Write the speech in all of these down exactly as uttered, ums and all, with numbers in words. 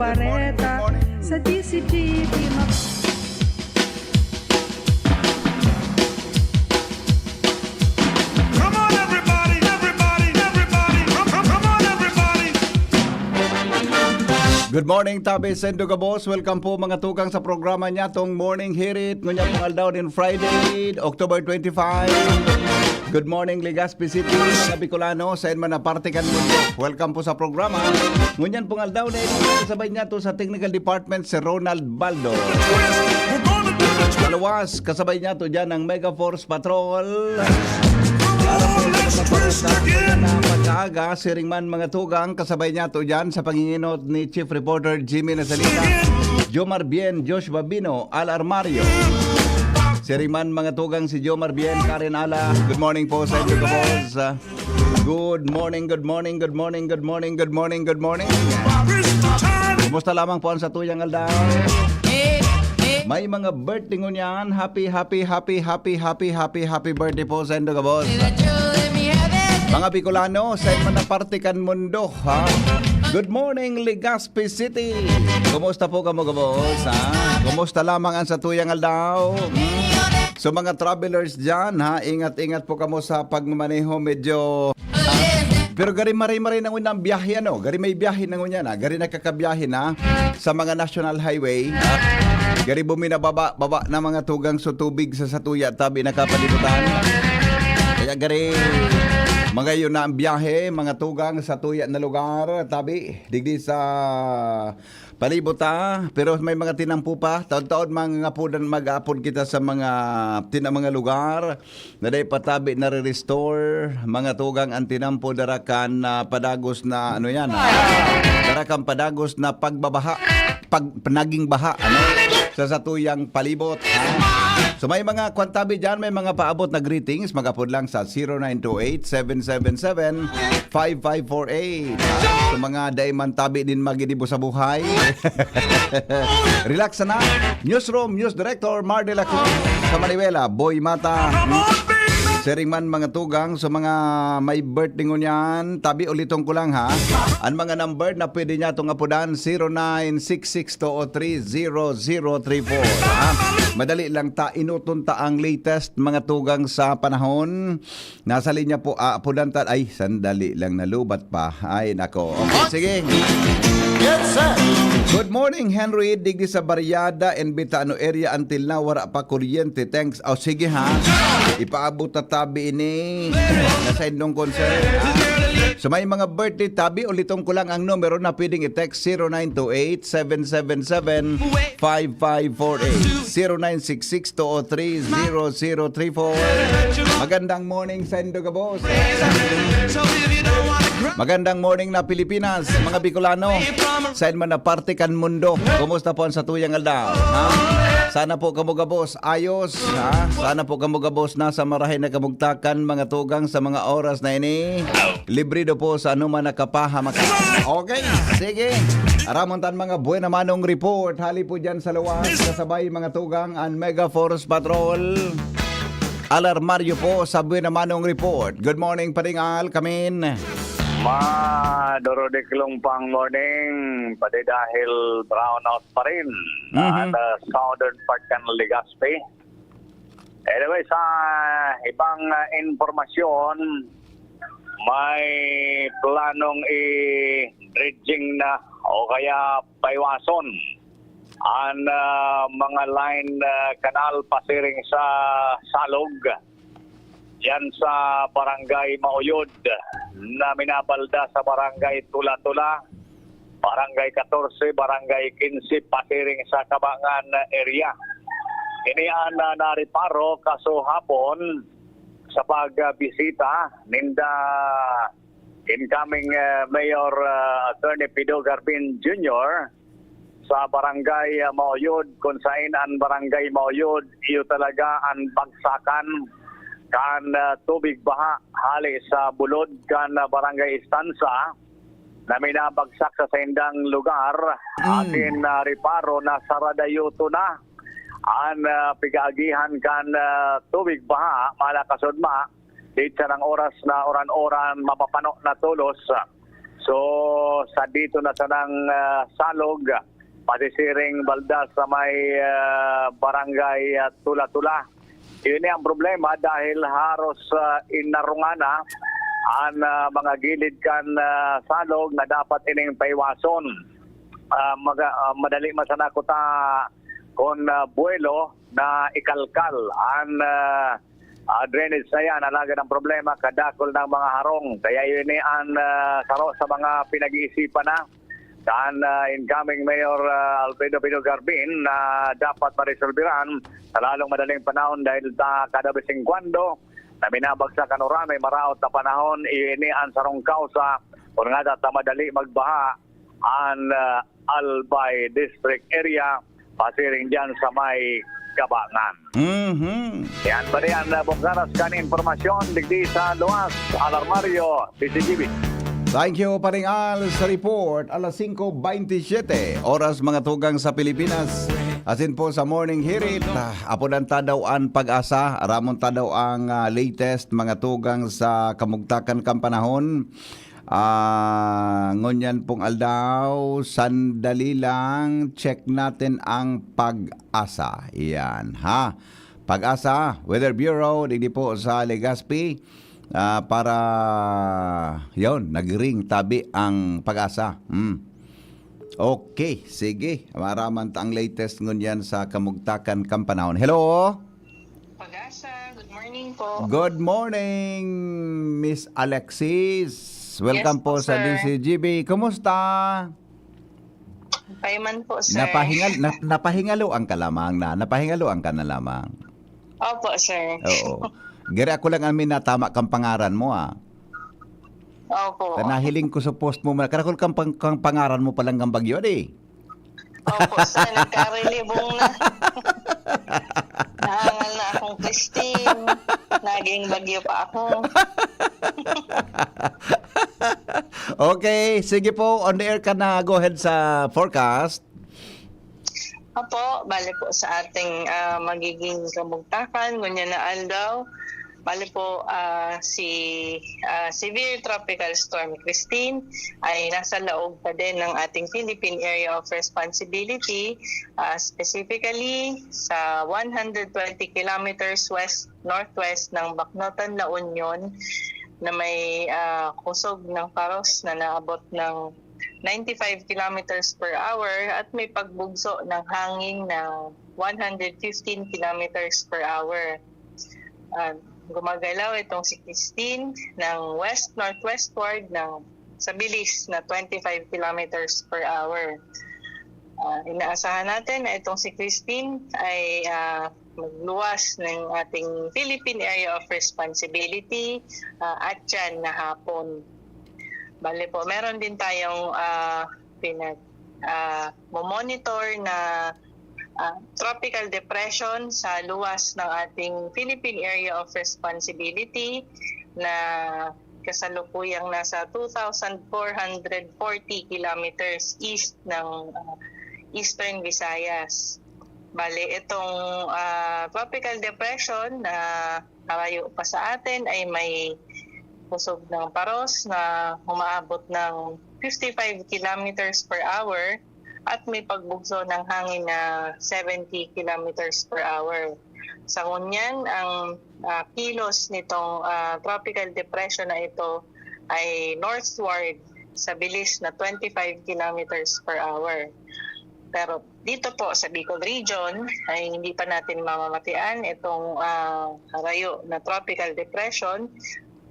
Bareta sa D C G P. Come on, everybody, everybody, everybody. Come, come, come on, everybody. Good morning, tabi, sendo gabos. Welcome po, mga tugang, sa programa niya, tong Morning Hirit. Ngunyan pong aldaw nin Friday, October twenty-five. Good morning, Legazpi City, mga Bicolano, saen man na parte kan mundo. Welcome po sa programa. Ngunyan pong aldaw na ini, kasabay niya to sa technical department si Ronald Baldo. Maluwas, kasabay niya to dyan ang Mega Force Patrol. Para po sa mga balita, na pag-aaga, siring man mga tugang, kasabay niya to dyan sa panginginot ni Chief Reporter Jimmy Nasalita, Jomar Bien, Josh Babino, Al Armario. Siring man mga tugang si Jomar Bien, Karen Ala. Good morning po sa inyo, kabos. Good morning, good morning, good morning, good morning, good morning, good morning. Kumusta lamang po ang satuyang aldaw? May mga birthday ngunyan. Happy, happy, happy, happy, happy, happy, happy birthday po sa indo, kabos. Mga Bicolano, sa man na parte kan mundo, ha? Good morning, Legazpi City. Kumusta po kamo, kabos, ha? Kumusta lamang ang satuyang aldaw? Hmm? So, mga travelers dyan, ha? Ingat-ingat po kamo sa pagmamaneho. Medyo Pero gari maray-maray na ngunyan ang biyahe, ano? Gari may biyahe na ngunyan, ah. Gari nakakabiyahe na sa mga national highway. Gari buminababa, baba na mga tugang so tubig sa satuya, tabi na kapalibutan. Kaya gari, magayon na ang biyahe, mga tugang sa tuya na lugar, tabi, digdi sa palibot, ah. Pero may mga tinampo pa. Taon-taon, mga apodan, mag-aapod kita sa mga, tina-, mga lugar na dai pa tabi nare-restore, mga tugang, ang tinampo dara kan, ah, padagos na, ano yan, ah, dara kan padagos na pagbabaha, pag, naging baha, ano, sa satuyang palibot, ha? So, may mga kwan tabi dyan, may mga paabot na greetings, mag-apod lang sa zero nine two eight, seven seven seven, five five four eight. Sa mga dai man tabi nin magidibo sa buhay. Relax sana. Newsroom, News Director Mar de la Cruz. Sa Maniwela, Boy Mata. Siring man mga tugang, sa mga may birthday ngunyan, tabi, uliton ko lang, ha. Ang mga number na pwede niya itong apudan, zero nine six six two o three zero zero three four, ha. Madali lang ta, inuton ta ang latest mga tugang sa panahon. Nasa linya po, ah, apudan ta, ay, sandali lang, nalubat pa. Ay, nako. Okay, sige. Yes, sir. Good morning, Henry. Digdi sa Barriada and Bitano area, until now, wara pa kuryente. Thanks. O, sige, ha. Ipaabot ta tabi ini. Nasa indong concern, ha? So, may mga birthday tabi, uliton ko lang ang numero na pwedeng i-text, zero nine two eight, seven seven seven, five five four eight, zero nine six six two o three zero zero three four. Magandang morning sa indo, kabos. Magandang morning na Pilipinas, mga Bicolano. Saen man na parte kan mundo, kumusta po ang satuyang aldaw? Ha? Sana po kamo, kabos, ayos, ha? Sana po kamo, kabos, nasa marahay na kamugtakan, mga tugang, sa mga oras na ini. Libre do po sa anuman na kapahamakan. Okay, sige. Aramon tan mga buena manong report. Hali po dyan sa luwas, kasabay mga tugang, ang Mega Force Patrol. Alarmario po sa buena manong report. Good morning, Paring Al, kamin. Madurodiklong pang morning, pati dahil brownout pa rin Mhm. sa southern part kan Legazpi. Anyway, sa ibang ah, impormasyon, may planong i-dredging na o kaya paiwason ang ah, mga line ah, kanal pasiring sa Salog, diyan sa Barangay Mauyod na minabalda sa Barangay Tula-Tula, Barangay Catorce, Barangay Quince, pasiring sa Kabangan area. Ini an ah, nareparo kasuhapon sa pagbisita ninda incoming ah, Mayor ah, Attorney Pido Garbin Junior sa Barangay ah, Mauyod, kung sain an Barangay Mauyod iyo talaga an bagsakan kan ah, tubig baha hali sa bulod kan ah, Barangay Estansa na minabagsak sa saindang lugar. Mm. Asin na reparo na saradayoto na an ah, pigaagihan kan ah, tubig baha, malakasod ma, di sarang oras na oran-oran mapapano na tolos. So, sa dito na sanang, ah, salog, masisiring balda sa may, ah, barangay, ah, Tula-Tula. Yun ang problema dahil haros, ah, inarungan na an, ah, mga gilid kan, ah, salog na dapat ining paiwason. Ah, maga-, ah, madali man sana kuta kun, ah, buwelo na ikalkal an, ah, ah, drainage na yan. Alagad ang problema, kadakol ng mga harong. Kaya yun ni an, ah, saro sa mga pinag-iisipan na kan, ah, incoming Mayor, ah, Alfredo Pino Garbin na dapat maresolbiran sa lalong madaling panahon dahil ta kada bising kwando na binabagsak an uran, may maraot na panahon, ini an sarong kausa kung nga ta madali magbaha an, ah, Albay District Area, pasiring diyan sa may Kabangan. Mhm. Yan pa rin ang, ah, bungkaras kan impormasyon digdi sa luwas, Alarmario, D C G B. Thank you, Paring Al, sa report. Alas singko bentisiete, oras mga tugang sa Pilipinas. Asin po sa Morning Hirit, ah, apodan ta daw an Pag-asa, aramon ta daw ang, ah, latest mga tugang sa kamugtakan kan panahon. Ah, ngunyan pong aldaw, sandali lang, check natin ang Pag-asa. Iyan, ha? Pag-asa, Weather Bureau, digdi po sa Legazpi. Ah, para, yon, nag-ring tabi ang Pag-asa. Hmm. Okay, sige. Maraman ta ang latest ngunyan sa kamugtakan kan panahon. Hello? Pag-asa, good morning po. Good morning, Miss Alexis. Welcome Yes po, po sa sir. D C G B. Kumusta? Okay man po, sir. Napahingal-, na-, napahingaloan ka lamang na. Napahingaloan ka na lamang. Opo, sir. Oo. Gere ako lang amin na tama kang pangaran mo, ah. Opo. Ta nahiling ko sa post mo, karakol kang pang-, kang pangaran mo palang kang bagyo, di? Opo, sir. Nagkarilibong na. Nahangal na akong Christine. Naging bagyo pa ako. Okay, sige po. On the air ka na. Go ahead sa forecast. Opo, bale po sa ating, ah, magiging kamugtakan, ngunyan na aldaw. Bale po, ah, si, ah, Severe Tropical Storm Christine ay nasa laog pa din ng ating Philippine Area of Responsibility, ah, specifically sa one hundred twenty kilometers west-northwest ng Baknotan, La Union, na may, ah, kusog ng paros na naabot ng ninety-five kilometers per hour at may pagbugso ng hangin na one hundred fifteen kilometers per hour. Ah, gumagalaw itong si Christine ng west-northwestward ng, sa bilis na twenty-five kilometers per hour. Ah, inaasahan natin na itong si Christine ay, ah, magluwas ng ating Philippine Area of Responsibility, ah, at yan na hapon. Bale po, meron din tayong, ah, pinag, ah, momonitor na, ah, tropical depression sa luwas ng ating Philippine Area of Responsibility na kasalukuyang nasa two thousand four hundred forty kilometers east ng, ah, Eastern Visayas. Bale, itong, ah, tropical depression na harayo pa sa atin ay may kusog ng paros na umaabot ng fifty-five kilometers per hour at may pagbugso ng hangin na seventy kilometers per hour. Sa ngunyan, ang, ah, kilos nitong, ah, tropical depression na ito ay northward sa bilis na twenty-five kilometers per hour. Pero dito po sa Bicol Region ay hindi pa natin mamamatian itong, ah, harayo na tropical depression.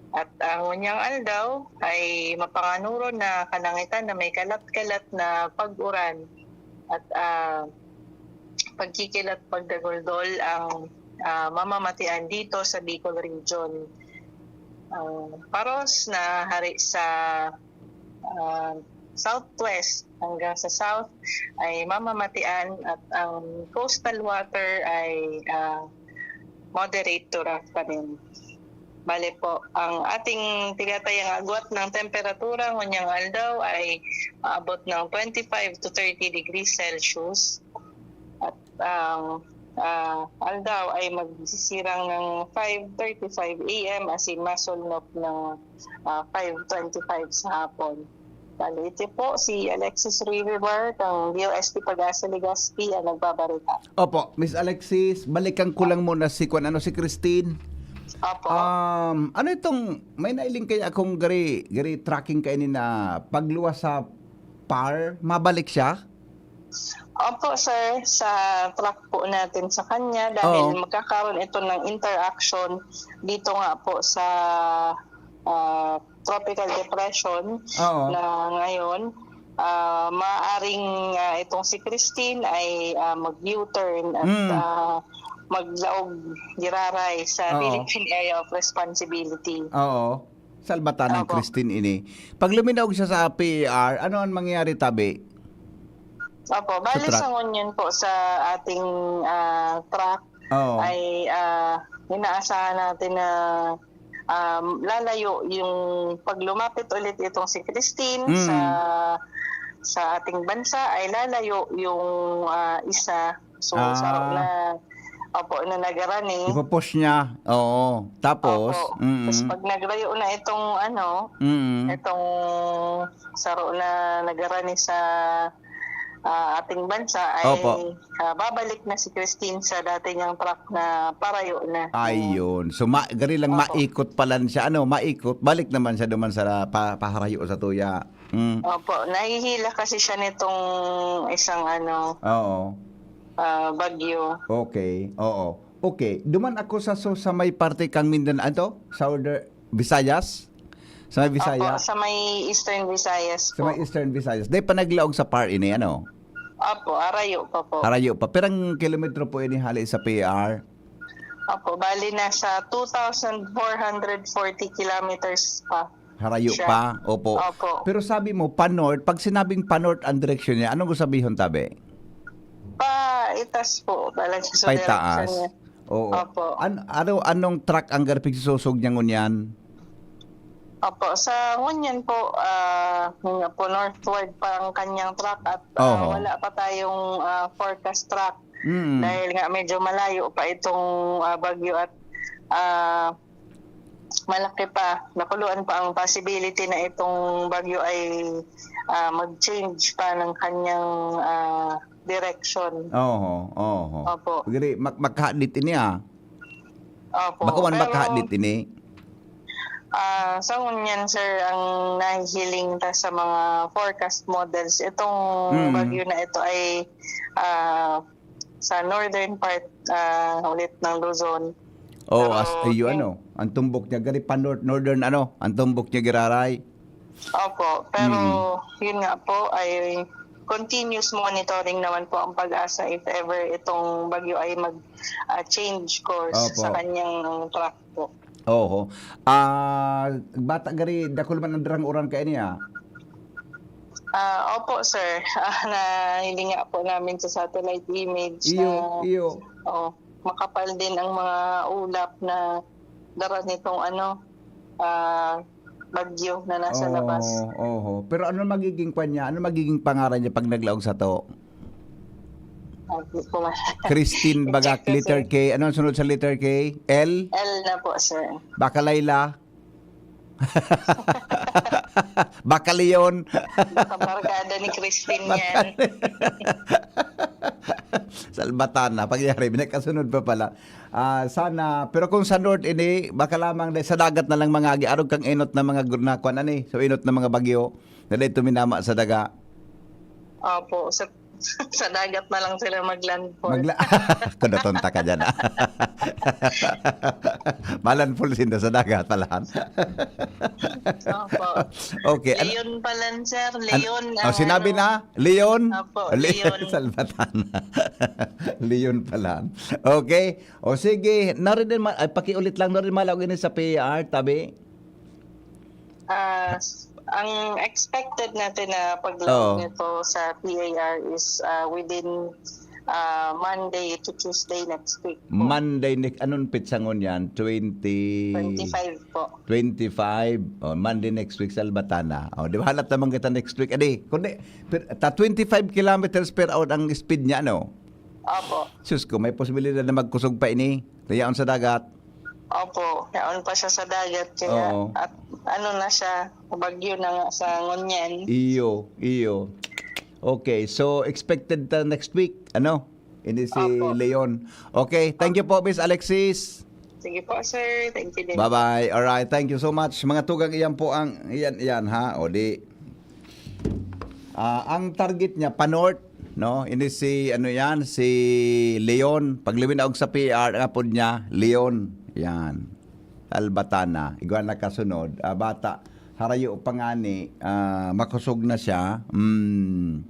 At ang unyang aldaw ay mapanganuron na kalangitan na may kalat-kalat na pag-uran at, ah, pagkikilat pagdaguldol ang, ah, mamamatian dito sa Bicol Region. Ang paros na hari sa, ah, southwest hanggang sa south ay mamamatian at ang coastal water ay, ah, moderate to rough pa rin. Bale po, ang ating tinatayang agwat ng temperatura ngonyang aldaw ay aabot ng twenty-five to thirty degrees Celsius. At ang, ah, aldaw ay magsisirang ng five thirty-five A M, as in masulnop ng, ah, five twenty-five sa hapon. Bali, ito po si Alexis Riverbar, ng D O S T Pag-asa Legazpi, ang nagbabarita. Opo, Miss Alexis, balikan ko lang muna si kwan, ano, si Christine. Opo. Um, ano itong, may nailing kaya akong gari, gari tracking kaini na pagluwas sa par, mabalik siya? Opo, sir. Sa track po natin sa kanya, dahil Oo. magkakaroon ito ng interaction dito nga po sa ah, tropical depression Oo. na ngayon, ah, maaaring ah, itong si Christine ay ah, mag-U-turn at Mm. ah, maglaog giraray sa Oo. Philippine Area of Responsibility. Oo. Salbatan ng Opo. Christine ini. Pag luminaog siya sa P A R, ano ang mangyayari, tabi? Opo, bali Sa truck. sa ngunyan po sa ating ah, track Oo. ay ah, inaasahan natin na um, lalayo yung pag lumapit ulit itong si Christine Mm. sa sa ating bansa ay lalayo yung ah, isa. So, Ah. saro na opo na nagarani. Ipo-push niya. Oo. Tapos, Opo. Tapos mm. pag naglayo na itong ano, Mm. itong saro na nagarani sa ah, ating bansa ay Opo. ah, babalik na si Christine sa dati niyang track na parayo na. Ayun. So, ma- gari lang Opo. maikot pa lang siya. Ano, maikot, balik naman siya duman sa pa- paharayo sa tuya. Mm. Opo, nahihila kasi siya nitong isang ano, Oo. ah, bagyo. Okay. Oo. Okay. Duman ako sa so, sa may parte kang Mindanao, ito? Southern Visayas? Sa may Opo, Visayas? sa may Eastern Visayas Sa po. may Eastern Visayas. Di pa naglaog sa par ini, ano? Opo, arayo pa po. Harayo pa. Pirang kilometro po ini hali sa P R? Opo, bali nasa two thousand four hundred forty kilometers pa. Harayo siya. pa? Opo. Opo. Pero sabi mo, pa-north. Pag sinabing pa-north ang direksyon niya, anong gusto sabihon, tabi? Paitas po. Talaga sa Paitaas? direksyon niya. Oo. Opo. An- ano, anong track ang garapig susog niya ngunyan? Opo, sa ngunyan po, ah, yun nga po, northward pa ang kanyang track at ah, Oho. wala pa tayong ah, forecast track Mm. dahil nga medyo malayo pa itong ah, bagyo at ah, malaki pa, nakuluan pa ang possibility na itong bagyo ay ah, mag-change pa ng kanyang ah, direction. Oho, oho. Opo. Giri, mak- makahadit ini ah. Opo. Bako man Pero, makahadit ini. Ah, sa ngunyan, sir, ang nahihiling ta sa mga forecast models, itong Mm. bagyo na ito ay ah, sa northern part ah, ulit ng Luzon. Oh, Pero, as, ayo, okay. ano, ang tumbok niya, gari pa north, northern, ano, ang tumbok niya giraray. Opo, pero Mm. yun nga po ay continuous monitoring naman po ang pag-asa if ever itong bagyo ay mag ah, change course Opo. sa kanyang track po. Oho. Ah, bata gari, dakul man ang darang uran kaini, ah. Ah, opo, sir. Ah, nahiling nga po namin sa satellite image Iyo, na iyo. oh, makapal din ang mga ulap na dara nitong ano, ah, bagyo na nasa labas. Oho. Pero ano magiging kwan niya? Ano magiging pangaran niya pag naglaog sa to? Hindi ko ma- Christine Bagak, I-check ko, letter sir. K. Ano ang sunod sa letter K? L? L na po, sir. Baka Laila? Baka Leon? Baka barkada ni Christine yan. Salbatan na. Pagyari, may nakasunod pa pala. Ah, sana, pero kung sa north ini, baka lamang dahil sa dagat na lang mga agi, arog kang inot na mga gur- na kwan ani, so inot na mga bagyo, na dahil tuminama sa daga. Opo, sa, sa dagat na lang sila mag-landfall. Magla- Kudaton ta ka dyan, ah. Malandfall sinda sa dagat, palahan. Opo. Okay, ano- Leon pala, sir. An- Leon, oh, ang sinabi ano. na? Leon? Opo, Leon. Leon. Salvatana. Leon pala. Okay. O sige, narinig ma- ay, pakiulit lang, narinig malaog ini sa P A R, tabi? Ah, s- ang expected natin na paglaog Oo. nito sa P A R is ah, within ah, Monday to Tuesday next week po. Monday next, anong petsa ngunyan? Twenty, Twenty-five po. twenty-five. Oh, Monday next week, Salvatana. Oh, di ba halat naman kita next week? Adi, kundi, per, ta twenty-five kilometers per hour ang speed niya, no? Opo. Sus ko, may posibilidad na magkusog pa ini. Kaya sa dagat. Opo, yaon pa siya sa dagat, kaya Oo. at ano na siya, bagyo na nga sa ngunyan. Iyo, iyo. Okay, so expected ta next week, ano? Ini si Opo. Leon. Okay, thank you po, Miss Alexis. Sige po, sir. Thank you din. Bye-bye. Alright, thank you so much. Mga tugang, iyan po ang, iyan, iyan ha, o di. Ah, ang target niya, pa-north, no? Ini si, ano yan, si Leon. Pag luminaog sa P R, ang apod niya, Leon. Yan. Albatana. Igwa na kasunod. Ah, bata, harayo pa ngani, ah, makusog na siya. Mm.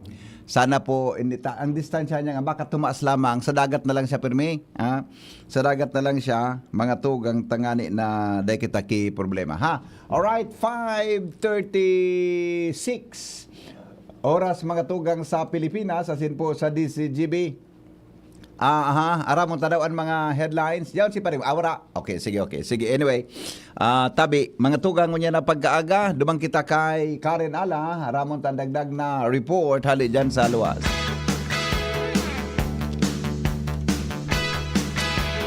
Sana po, hindi ta- ang distansya niya nga, baka tumaas lamang, sa dagat na lang siya pirmi. Ha? Sa dagat na lang siya, mga tugang tangani na dai kita ki problema. Ha? Alright, five thirty-six. Oras mga tugang sa Pilipinas, asin po sa D C G B. Ah, aha, aramon ta daw ang mga headlines. Yaon si Paring, ah, wala. Okay, sige, okay. Sige, anyway. Ah, tabi, mga tugang, ngunyan na pagkaaga, duman kita kay Karen Ala, aramon ta dagdag na report, hali dyan sa luwas.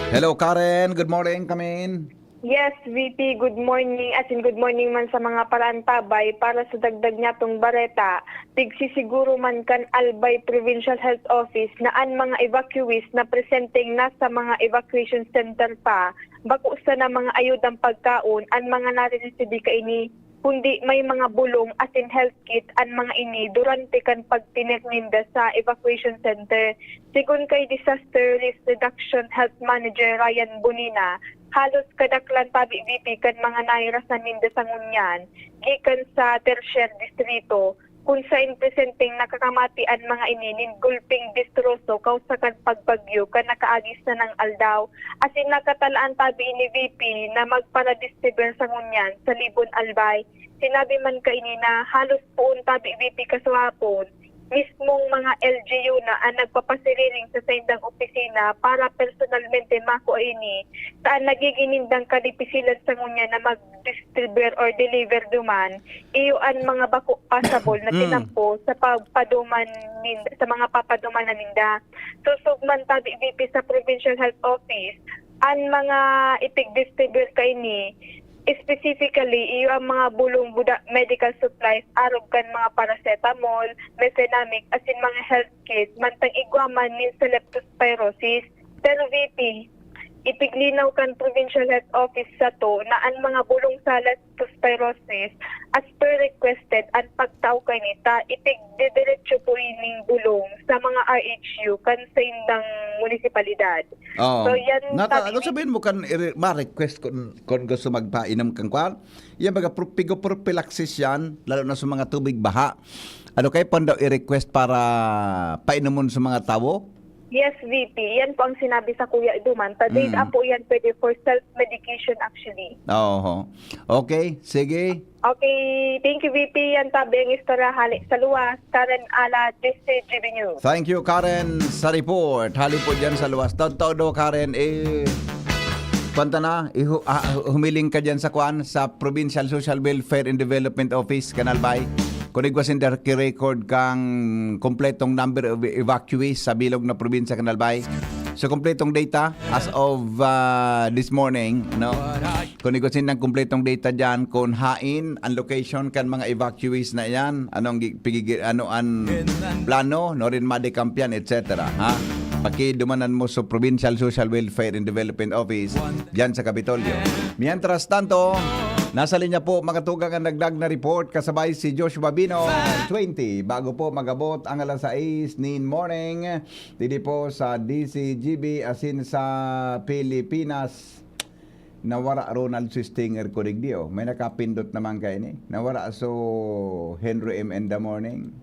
Hello, Karen. Good morning. Come in. Yes, V P, good morning. As in, good morning man sa mga paraantabay. Para sa dagdag niyatong bareta, tigsisiguro man kan Albay Provincial Health Office na an mga evacuees na presenteng nasa mga evacuation center pa, bako sana mga ayudang pagkaon, an mga nare-resibi kaini, kundi may mga bulong asin health kit an mga ini durante kan pagtener ninda sa evacuation center. Sigon kay Disaster Risk Reduction Health Manager Ryan Bonina, halos kadaklan tabi V P kan mga nairasan ninda sa ngunyan gikan sa tersyar distrito, kun saen presenteng nakakamati an mga ini nin gulping distroso kausa kan pagbagyo kan nakaagi sanang aldaw. Asin nakatalaan tabi ini V P na magpara-distribuer sa ngunyan sa Libon Albay. Sinabi man kaini na halos poon tabi V P kasuhapon, mismong mga L G U na an nagpapasiriring sa saindang opisina para personalmente makua ini, ta an nagigin nindang kadipisilan sa ngunyan na mag-distribuer or deliver duman, iyo an mga bako possible na Mm. tinampo sa pagpaduman ninda, sa mga papaduman na ninda. Susog man tabi V P sa Provincial Health Office, an mga ipig-distribute kaini, specifically, iyo ang mga bulong buda medical supplies arog kan mga paracetamol, mefenamic, asin mga health kit, mantang igwa man nin sa leptospirosis. Pero V P, ipiglinaw kan Provincial Health Office sato na an mga bulong sa leptospirosis, as per requested, an pagtao kaini ta ipigdidiretso po ining bulong sa mga R H U kan saindang munisipalidad. Oh. So, yan, Nata, sabi ano ni- sabihin mo kan ire- ma-request kung, kung gusto magpainom kang kwan? Yan baga pro- pigo prophylaxis yan, lalo na sa mga tubig baha. Ano kay panda i-request para painomon sa mga tawo? Yes, V P. Yan po ang sinabi sa Kuya Duman. Ta Mm. po yan pwede for self-medication actually. Oo. Okay, sige. Okay, thank you V P. Yan tabi ang istorya hali sa luwas. Karen Ala, D C G B News. Thank you, Karen, sa report. Hali po dyan sa luwas. Todo, Karen, eh, panta na, ihu- ah, humiling ka dyan sa kwan, sa Provincial Social Welfare and Development Office, kan Albay. Kung igwa sinda ki-record kang kompletong number of evacuees sa bilog na probinsya kan Albay. So, kompletong data as of ah, this morning, no? Kung igwa sindang kompletong data dyan, kung hain, ang location kan mga evacuees na yan, anong gi- pigigi- ano ang plano, no rin madikampian, et cetera. Ha? Pakidumanan mo sa Provincial Social Welfare and Development Office dyan sa Kapitolyo. Mientras tanto, nasa linya po mga tugang ang nagdag na report kasabay si Joshua Bino, twenty, bago po magabot ang alas sais nin morning, didi po sa D C G B asin sa Pilipinas. Nawara Ronald Sistinger Corigdio. May nakapindot naman kaini. Nawara so Henry M in the morning.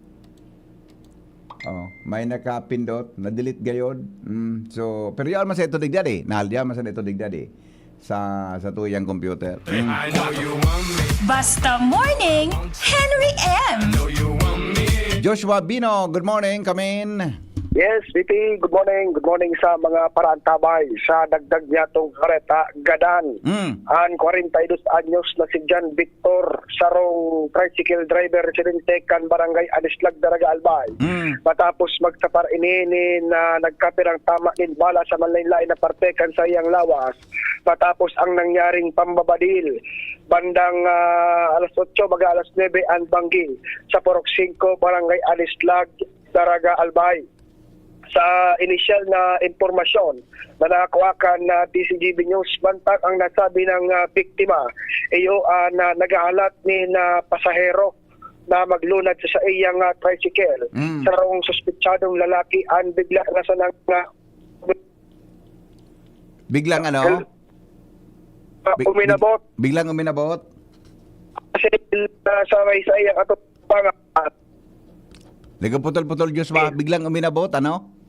Oh, may nakapindot, na-delete gayod. Mm, so, pero yan man sa ito digdadi. Nahal yan man sa ito digdadi. Sa, sa tuyang computer. Mm. Basta Morning, Henry M. Joshua Bino, good morning. Come in. Yes, B P, good morning. Good morning sa mga paraantabay. Sa dagdag niyatong kareta, gadan. Mm. An kwarenta y dos anyos na si John Victor, sarong tricycle driver, residente kan Barangay Anislag, Daraga, Albay. Mm. Matapos magsapar ini nin, ah, nagkapirang tama nin bala sa manlain-lain na parte kan saiyang lawas. Matapos ang nangyaring pambabadil, bandang, ah, alas otso, baga alas nuebe an banggi sa Purok singko, Barangay Anislag, Daraga, Albay. Sa inisyal na impormasyon na nakuha kan, ah, D Z G B News, bantang ang nasabi ng, ah, biktima, iyo, ah, na naghahalat nin, ah, pasahero na maglunad sa saiyang, ah, tricycle. Mm. Sarong suspetsadong lalaki an bigla na sanang, ah, Biglang ano? Hel-, ah, Big-, uminabot. Big-, biglang uminabot? Kasi, ah, sa may saiyang atubang, ah. Nagaputol-putol, Joshua. Eh. Biglang uminabot, ano?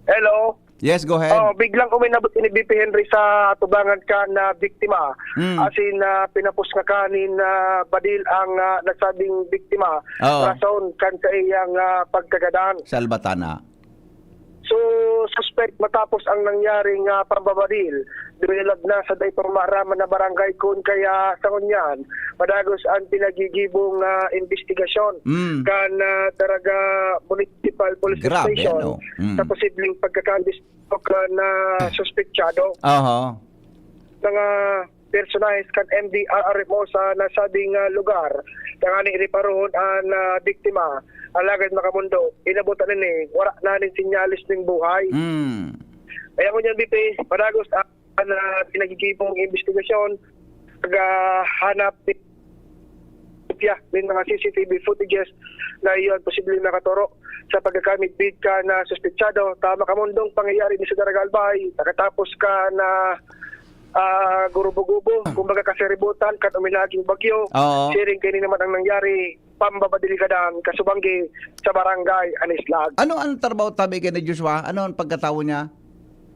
Hello? Yes, go ahead. Oh, biglang uminabot ini, B P Henry, sa atubangan kan, ah, biktima. Hmm. As in, ah, pinapos na kanin, ah, badil ang, ah, nasabing biktima. Oo. Rason kan saiyang, ah, pagkagadan. Salbatana. So, suspect matapos ang nangyaring, ah, pambabadil, dumilag na sa dai pa maaraman na barangay kun kaya sa ngunyan, padagos an pinagigibong, ah, imbestigasyon Mm. kan, ah, Daraga Municipal Police Grabe, Station ano? Mm. sa posibleng pagkakambis kan, ah, suspetsado. Aha. Mga personahes kan M D R R M O sa nasabing, ah, lugar, tangani riparohon an, ah, biktima. Alagad makamundo, inabot na nini, wala na nin senyales nin buhay. Mm. Kaya ngunyan, B P, padagos an, ah, pinagigibong imbestigasyon, paghahanap ni kopya nin mga C C T V footages na iyon posibleng nakatoro sa pagkakamidbid kan, ah, suspetsado. Ta makamundong pangyayari ni sa Daraga Albay, nakatapos kan, ah, ah, gurubo-gubo, kumbaga kasiributan, kan uminaging bagyo. Oo. Siring kaini naman ang nangyari, pambabadil gadan, kasubanggi sa barangay Anislag. Ano ang trabaho tabi kaini, Joshua? Ano ang pagkatawo niya?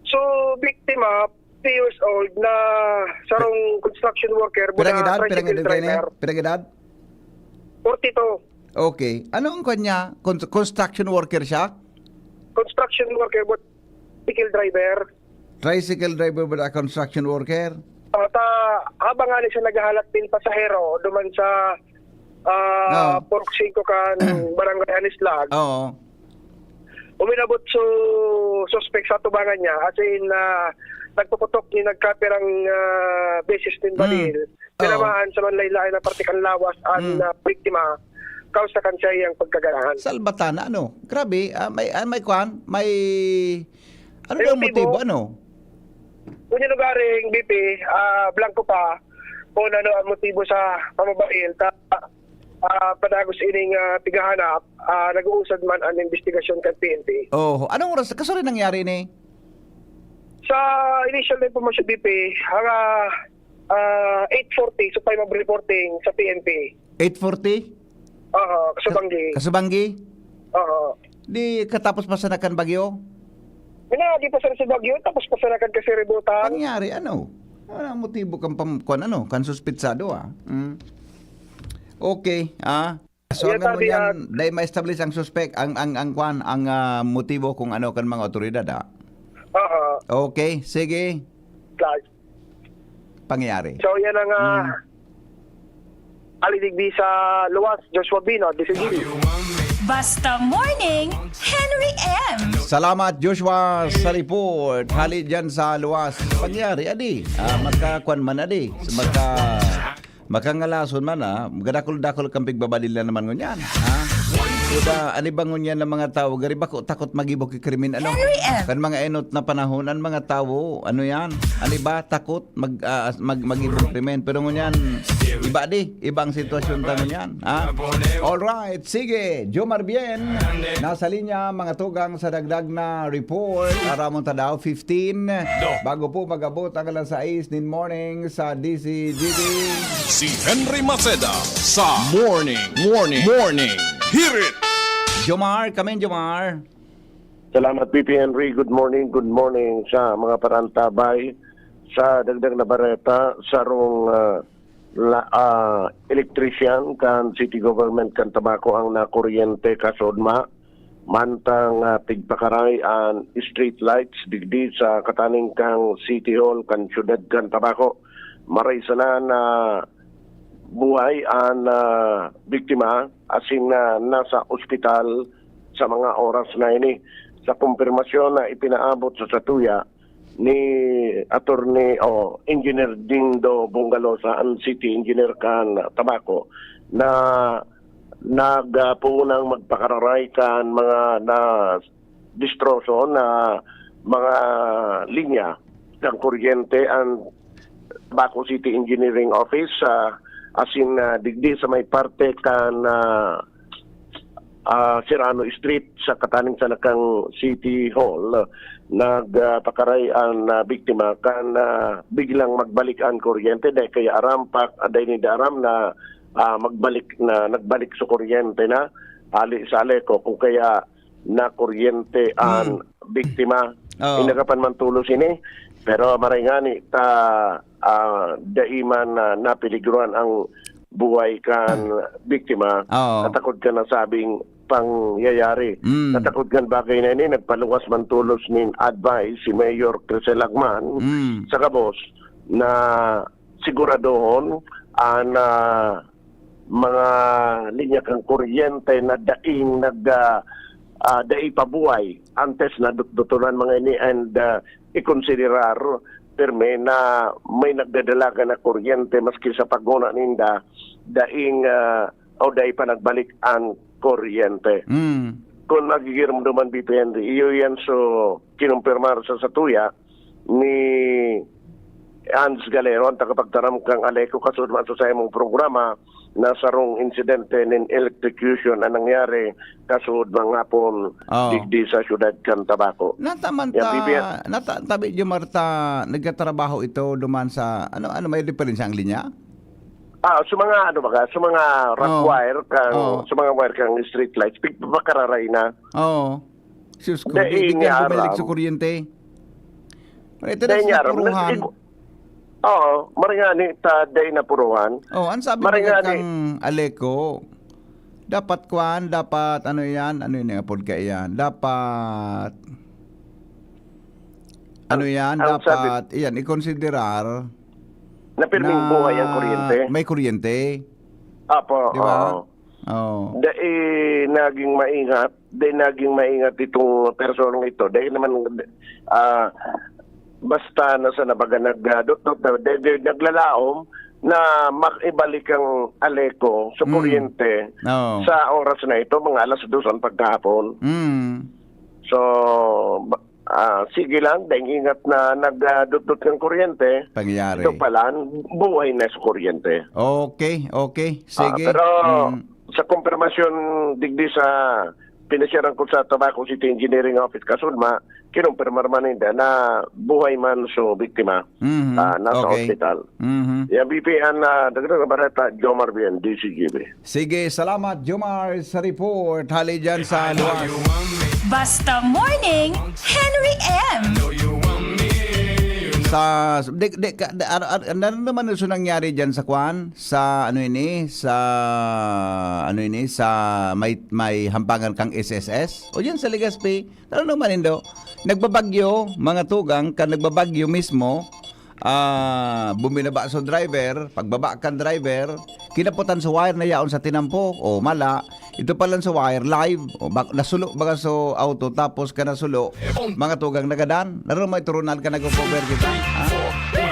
So, biktima, three years old na sarong construction worker, Pirang muna edad? Pirang tricycle edad kayo na? Driver. Pirang edad? Forty-two. Okay. Ano ang kanya? Con-, construction worker siya? Construction worker, but tricycle driver. Tricycle driver, but a construction worker? Ah, ta, habang nga siya naghahalat din pasahero duman sa, ah, Oo. Purok singko kan Barangay Anislag. Oo. Uminabot so suspect sa atubangan niya, as in, ah, nagpuputok ni nagkapirang, ah, beses nin Mm. badil. Oo. Tinamaan sa manlain-lain na parte kan lawas an, Mm. ah, biktima, kausa kan saiyang pagkaganahan. Salbatana, ano? Grabe, ah, may, ah, may kwan? May, ano May daw motibo? Motibo, ano? Ngunyan lugaring, B P, ah, blanco pa kung ano ang motibo sa pambabaril. Ta-, ah, padagos ining, ah, pighahanap, ah, nag-uusad man ang investigasyon kan P N P. Oh, anong oras? Kasuri nangyari ni? Sa initial na impormasyon, B P, hanga, ah, eight forty, supay mag-reporting sa P N P. Eight forty? Oo, kasubanggi. Ka-, kasubanggi? Oo. Di katapos pa sana kan bagyo? Minagi pa sana sa bagyo, tapos pa sana kan kasiributan. Nangyari, ano? Ano ang motibo kan pam-, kwan, ano, kan suspitsado, ah? Mm. Okay, ah. So, Iya, hanggang sabi, ngunyan, ah, dai ma-establish ang suspek, ang, ang, ang kwan, ang, ah, motibo kung ano kan mga otoridad, ah. Oo. Okay, sige. Guys. Pangyayari. So, yan ang, ah, Mm. alidigdi sa luwas, Joshua Bino, D C G. Basta Morning, Henry M. Salamat, Joshua, sa report. Hali dyan sa luwas. Pangyayari, adi. Ah, magkakwan man, adi. Magka-, magkangalason man, ah. Gadakol-dakol kang pigbabadil na naman ngunyan, ha? Kuda, ano ba ngunyan ng mga tao? Gari ba ko takot mag-ibok krimen, ano? Henry M. Kan mga enot na panahon, ang mga tao, ano yan? Ano ba? Takot mag, ah, mag, mag-ibok krimen. Pero ngunyan, iba di. Ibang sitwasyon ta ngunyan, ha? Alright, sige. Jomar Bien, nasa linya, mga tugang sa dagdag na report. Aramon ta daw, fifteen. Bago po mag-abot ang alas sais nin morning sa D Z G T. Si Henry Maceda sa Morning, Morning, Morning. Hear it! Jomar, come in, Jomar. Salamat, P P Henry. Good morning, good morning sa mga parantabay. Sa dagdag na bareta, sarong, ah, la-, ah, electrician kan city government kan Tabaco ang nakuryente kasudma. Mantang, ah, pigpakaray an street lights digdi sa kataningkang City Hall kan siyudad kan Tabaco. Maray sana na buhay an, ah, biktima asin na nasa ospital sa mga oras na ini. Sa kumpirmasyon na ipinaabot sa satuya ni Attorney o Engineer Dindo Bungalosa, ang city engineer kan Tabaco, na nagpuunang magpakararay kan mga na distroso na mga linya kan kuryente ang Tabaco City Engineering Office, ah, asin, ah, digdi sa may parte kan, ah, ah, Serrano Street sa kataning sa nakang City Hall, nagpakaray an, ah, biktima kan, ah, biglang magbalik an kuryente. Dai kaya aram pa, dai ninda aram na, ah, magbalik na, nagbalik sa kuryente na. Ali sa Aleco, kung kaya na kuryente an Hmm. biktima. Oo. Inagapan man tulos ini, pero maray ngani ta, ah, dai man, ah, napeligruhan ang buhay kan Hmm. biktima. Oo. Natakod kan nasabing pangyayari. Hmm. Natakod kan bagay na ini, nagpaluwas man tulos nin advice si Mayor Crisel Agman Hmm. sa gabos na siguradohon an, ah, mga linya kan kuryente na daing nag, ah, ah, dai pa buhay antes na dutdutunan mga ini and, ah, ikonsiderar pirmi na may nagdadalagan na kuryente maski sa paghona ninda daing, ah, o dai pa nagbalik an kuryente. Mm. Kung magigirom duman, B P N D, iyo yan so kinumpirmar sa satuya ni Hans Galero, ang tagapagtaram kang Aleco, kasud man sa saimong programa na sarong insidente nin electrocution ang nangyari kasud manghapon Oo. digdi sa siyudad kan Tabaco. Nata man Yan, ta, B P N. nata, tabi di Marta, nagtatrabaho ito duman sa, ano, ano, may diferensya ang linya? Ah, sa mga, ano ba ka, sa mga rock Oo. wire kang, Oo. sa mga wire kang street lights, pigpapakararay na. Oo. Sus ko, Dai di, di niya ka bumalik aram. sa kuryente. Wala, ito Dai na niya aram. napuruhan. Nas-, igo-, oo, maray ngani ta dai napuruhan. Oh, ang sabi Maray mo ngani. kang Aleco, dapat kwan, dapat ano yan, ano yun yung apod ka iyan, dapat, ano yan, Ang sabi dapat, iyan, ikonsiderar Na pirming na buhay ang kuryente. may kuryente. Apo, Di ba? oo. Oo. Dai naging maingat, dai naging maingat itong personang ito. Dai naman, ah, basta na sa nabaga nagdot-dot na, dai, dai naglalaom na makibalik ang Aleco sa Mm. kuryente Oo. sa oras na ito, mga alas dos ang pagkahapon. Mm. So, ba-, ah, sige lang, dai ingat na nagdot-dot ng kuryente. Pangyayari. Ito pala, buhay na sa kuryente. Okay, okay. Ah, Sige. pero Mm. sa kumpirmasyon digdi sa pinasyaran ko sa Tabaco City Engineering Office, kasudma, kinumpirmar man ninda na buhay man so biktima, Mhm. ah, nasa Okay. ospital. Mhm. Yan, B P N, ah, Dagdag na Bareta, Jomar Bien, D C G B. Sige, salamat, Jomar, sa report. Hali dyan sa luwas. Basta Morning, Henry M. Sa, di, di, ka, di, ar, ar, ano naman yung nangyari dyan sa kwan? Sa ano ini? Sa, ano ini? Sa may, may hampangan kang S S S? O dyan sa Legazpi? Ano naman indo? Nagbabagyo, mga tugang, kan nagbabagyo mismo, ah, buminaba sa driver, pagbaba kan driver, kinaputan sa wire na yaon sa tinampo, o mala, ito pa lang sa wire, live, o bak-, nasulo baga sa auto, tapos ka nasulo, mga tugang nagadan, laro mo ito, Ronald, ka nag-cover kita, ha?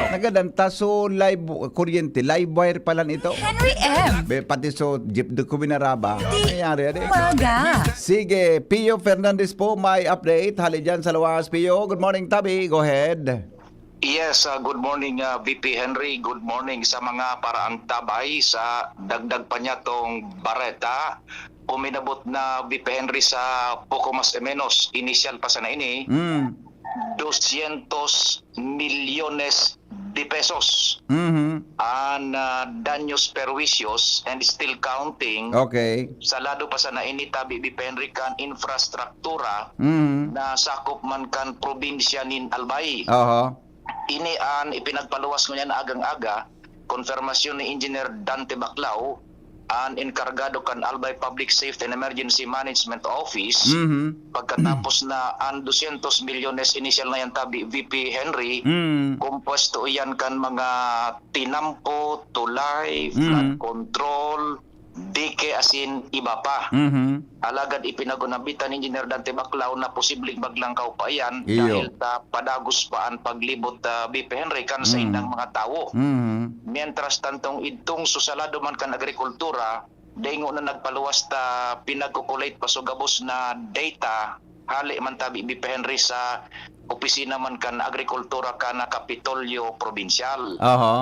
Nagadan, taso live, kuryente, live wire pa lang ito. Henry M. Be, pati so jeep do ko binaraba. Di Nangyari, ade. Umaga. Sige, Pio Fernandez po, may update. Hali dyan sa luwas, Pio. Good morning, Tabi. Go ahead. Yes, ah, good morning, ah, V P Henry. Good morning sa mga paraantabay sa dagdag pa niya tong bareta. Uminabot na, V P Henry, sa poko mas e menos, inisyal pa sana ini, Mm. dosyentos milyones de pesos Mhm. an, ah, danyos perwisiyos and still counting Okay. sa lado pa sana ini, Tabi, V P Henry, kan infrastruktura Mhm. na sakop man kan probinsya nin Albay. Aha. Ini an ipinagpaluwas ngunyan agang-aga, konfirmasyon ni Engineer Dante Baclao, an enkargado kan Albay Public Safety and Emergency Management Office, Mhm. pagkatapos na an dosyentos milyones initial na yan tabi, V P Henry, Mm. kompuesto iyan kan mga tinampo, tulay, Mm. flood control, dike, asin iba pa. Mhm. Alagad ipinag-unabitan ni Engineer Dante Baclao na posibleng maglangkaw pa iyan Iyo. dahil ta padagos pa an paglibot, ah, V P Henry kan Mm. saindang mga tawo. Mhm. Mientras tantong idtong susalado man kan agrikultura, dai ngona nagpaluwas ta pinagko-collate pa so gabos na data, hale man tabi V P Henry sa opisina man kan agrikultura kan Kapitolyo Probinsyal. Oho.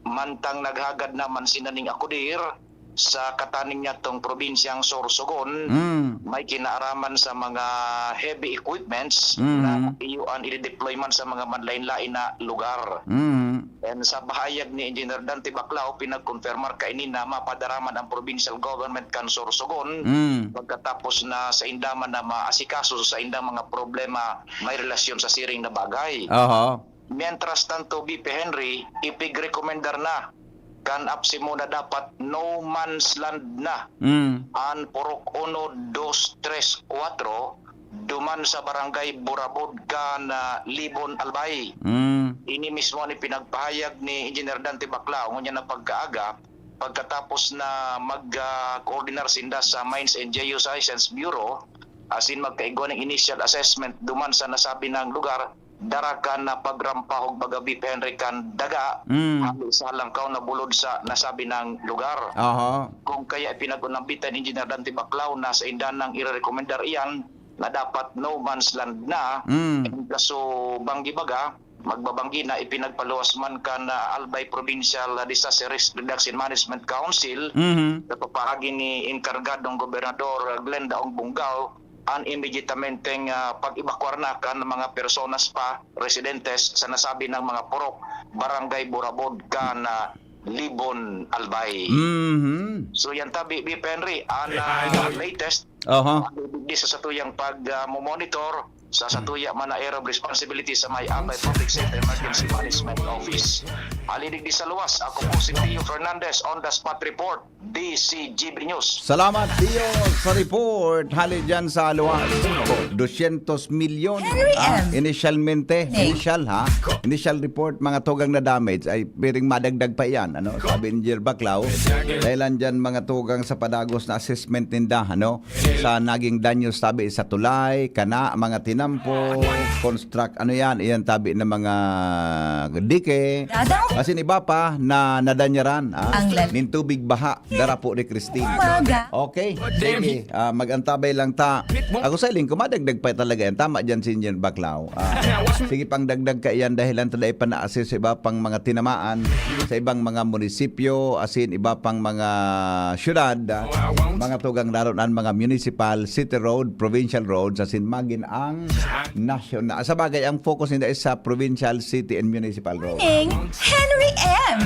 Mantang naghagad naman sinda ning akudir sa kataning nyatong probinsyang Sorsogon, Mm. may kinaaraman sa mga heavy equipments Mhm. na iyo an i-deploy man sa mga manlain-lain na lugar. Mhm. And sa pahayag ni Engineer Dante Baclao, pinagkonfirmar kaini na mapadara man ang provincial government kan Sorsogon Mm. pagkatapos na sainda man na maasikaso sa saindang mga problema may relasyon sa siring na bagay. Oho. Mientras tanto, V P Henry, ipigrekomendar na kan APSEMO na dapat no man's land na Mm. an Purok uno, dos, tres, kuwatro, duman sa Barangay Burabod kan, ah, Libon, Albay. Mm. Ini mismo an ipinagpahayag ni Engineer Dante Baclao ngunyan na pagkaaga, pagkatapos na mag, ah, koordinar sinda sa Mines and Geoscience Bureau, asin magkaigwa nin initial assessment duman sa nasabi nang lugar, darakan na pagrampahog baga V P Henry kan daga, Mm. hali sa halangkaw na bulod sa nasabi nang lugar. Aha. Kung kaya ipinag-unambitan ni Engineer Dante Baclao na sainda nang irerekomendar iyan na dapat no man's land na, Mm. kaso banggi baga, magbabanggi na ipinagpaluwas man kan, ah, Albay Provincial Disaster Risk Reduction Management Council Mhm. sa papaagi ni Enkargadong Gobernador Glenda Ong Bongao, an immediatamenteng, ah, pag-ebakuar na kan mga personas pa, residentes sa nasabi ng mga purok, Barangay Burabod kan, ah, Libon, Albay. Mhm. So, yan tabi, V P Henry, an, ah, latest, Aha. digdi sa satuyang pag, ah, mo-monitor sa satuya man na area of responsibility sa may Albay Public Safety Emergency Management Office. Hali digdi sa luwas, ako po si Pio Fernandez on the spot report. D C G B News. Salamat, Tio, sa report. Hali dyan sa luwas. Dosyentos milyon. Henry Ah, M. initialmente. Hey. Initial, ha? Initial report, mga tugang na damage. Ay, piring madagdag pa iyan, ano? Sabi ni Engineer Baclao. Dahil andyan mga tugang sa padagos na assessment ninda, ano? Sa naging danyo, sabi, sa tulay, kana, mga tinampo, construct, ano yan? Iyan, tabi ng mga dike. Dadaw. Asin iba pa na nadanyaran, ah, Ang lal- nin tubig baha. Darapo ni Christine. Umaga. Okay. Sige, ah, mag-antabay lang ta. Ako sa iling ko, madagdag pa talaga yan. Tama dyan si Engineer Baclao. Ah, sige, pang dagdag ka yan dahil ang tada ipana-assist sa iba pang mga tinamaan, sa ibang mga munisipyo, asin iba pang mga syudad, ah, mga tugang lalo na ang mga municipal, city road, provincial roads, asin magin ang national. Sa bagay, ang focus nila is sa provincial, city, and municipal road. Morning, Henry M.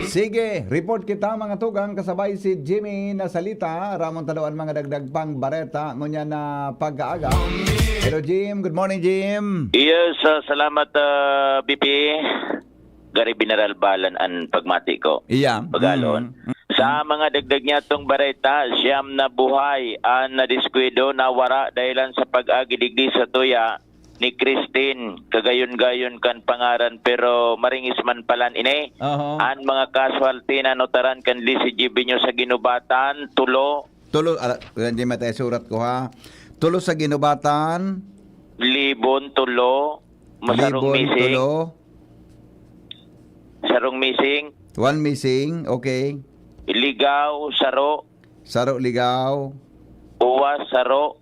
Sige, report kita, mga tugang, kasabay si Jimmy na salita. Ramon tadawaan mga dagdag pang bareta, ngunya na pagkaaga. Hello, Jim. Good morning, Jim. Yes, ah, salamat, ah, B P. Gary General Balan an pagmati ko. Iya. Pagalon. Mm. Sa mga dagdag niya tong bareta, siyam na buhay an nadiskwidado, nawara dahilan sa pag-agi digdi sa tuya ni Christine, kagayon-gayon kan pangaran, pero maringis man palan ini. Oho. An mga casualty na notaran kan D C G B News sa Ginubatan, tulo. Tulo, ala, hindi matay surat ko, ha. Tulo sa Ginubatan. Libon, tulo. Masarong Libon, missing. Tulo. Sarong missing. One missing, okay. Ligaw, saro. Saro, Ligaw. Uwas, saro.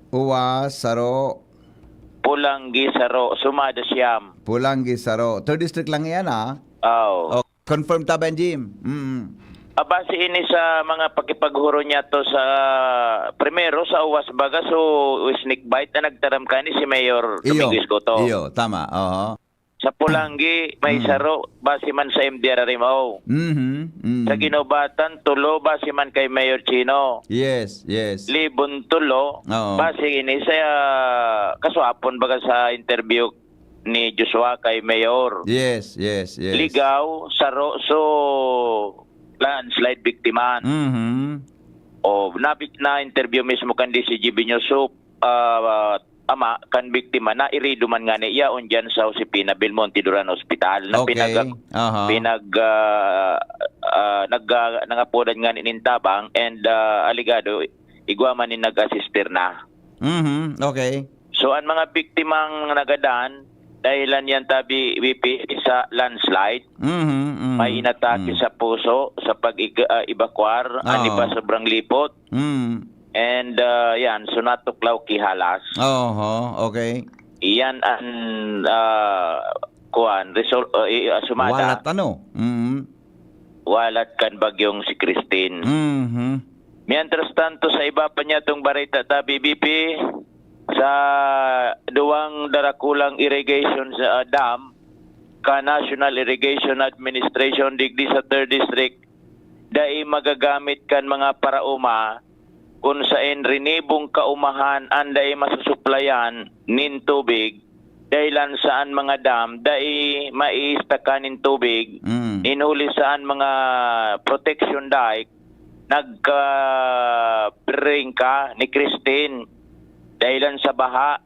Uwas, saro. Pulanggi, saro. Sumada siyam. Pulanggi, saro. Third district lang yan, ah. Aw. Oh, confirm ta ba yan, Jim? Mm. Ah, base ini sa mga pakipaghuro niya to sa, primero, sa Uwas baga, so, snake bite na nagtaram kani si Mayor Iyo. Domingo Escoto. Iyo, tama. Oho. Sa Pulanggi, may Mm. saro, base man sa M D R R M O. Mhm, mm. Sa Ginubatan, tulo, base man kay Mayor Chino. Yes, yes. Libon, tulo, Oo. base ini sa, ah, kaswapon baga sa interview ni Joshua kay Mayor. Yes, yes, yes. Ligaw, saro, so, landslide biktima. Mhm. O, nabik-, na-interview mismo kan D C G B News. So, ah, ama kan biktima, nairido man ngani yaon diyan sa Josefina Belmonte Duran Hospital na Okay. pinag-, Aha. pinag-, ah, ah, nag-, ah, nangapodan ngani nin tabang and, ah, alegado, igwa man nin nag-assister na. Mhm. Okay. So, ang mga biktimang nagadan, dahilan yan tabi, B P, sa landslide, Mhm. mhm. may inatake Mm. sa puso, sa pag-evacuar, ang Oo. iba sobrang lipot. Mm. And, ah, yan, so natuklaw ki halas. Oho, okay. Iyan ang, ah, kuan, result, ah, i-, ah, sumada, Walat ano? Mm. walat kan bagyong si Christine. Mhm. Mientras tanto, sa iba pa niya tong bareta ta, B B P, sa duwang darakulang irrigation sa, ah, dam, ka National Irrigation Administration digdi sa third District, dai magagamit kan mga parauma kun saen rinibong kaumahan an dai masusuplayan nin tubig, dahilan sa an mga dam dai maiistakan nin tubig, Mm. nin huli sa an mga protection dike nagkabrengka ni Christine dahilan sa baha.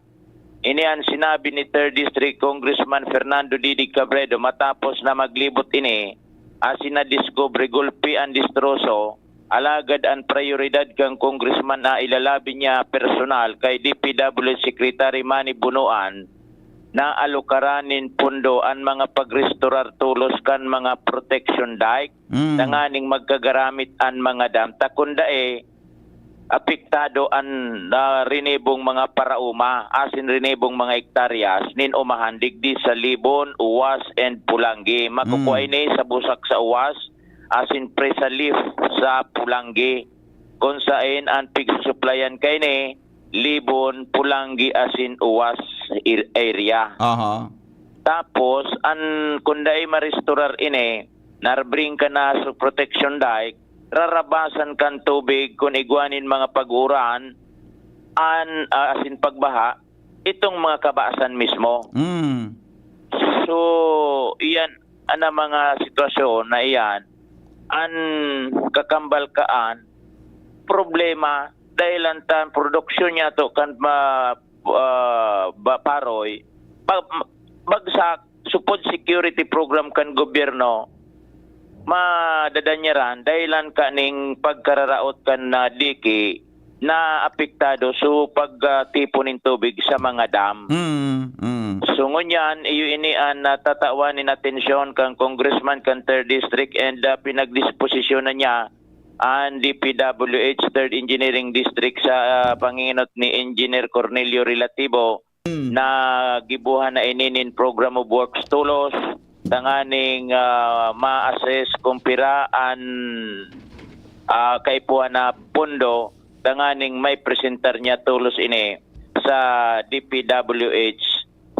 Ini an sinabi ni third District Congressman Fernando Didig Cabredo matapos na maglibot ini asin nadiskubre gulpi an destroso, alagad an prayoridad kan congressman na ilalabi niya personal kay D P W Secretary Manny Bonoan na alukaran nin pondo an mga pagrestorar tolos kan mga protection dike Mm. tanganing magkagaramit an mga dam. Ta kun dai, apektado an, ah, rinibong mga parauma, asin rinibong mga hektaryas nin umahan digdi sa Libon, Uwas, and Pulangi. Makukua Mm. ini sa busak sa Uwas, asin presa leaf sa Pulangi. Kun saen an pigsusuplayan kaini, Libon, Pulangi, asin Uwas ir-, area. Aha. Tapos, an, kun dai marestorar ini, narbring ka na sa protection dike, rarabasan kan tubig kun igwa nin mga pag-uran, an, ah, asin pagbaha, itong mga kabasan mismo. Mm. So, iyan, ana mga sitwasyon na iyan, an kakambal kaan, problema, dahil ang tan produksyon niya to kan ma-, ah, ba-, paroy, pag, bagsak, supod security program kan gobyerno, madadanyaran, dahilan kaning pagkararaot kan na diki na apektado so pagtipon nin tubig sa mga dam. Mm. Mm. So ngunyan, iyo ini an natatawan nin atensyon kan congressman kan third District and, ah, pinagdisposisyon na niya an D P W H third Engineering District sa, ah, panginginot ni Engineer Cornelio Relativo Mm. na gibuhan na ini nin Program of Works tolos tanganing, ah, ma-assess kung pira an, ah, kaipuhan na pondo tanganing may presentar niya tolos ini sa D P W H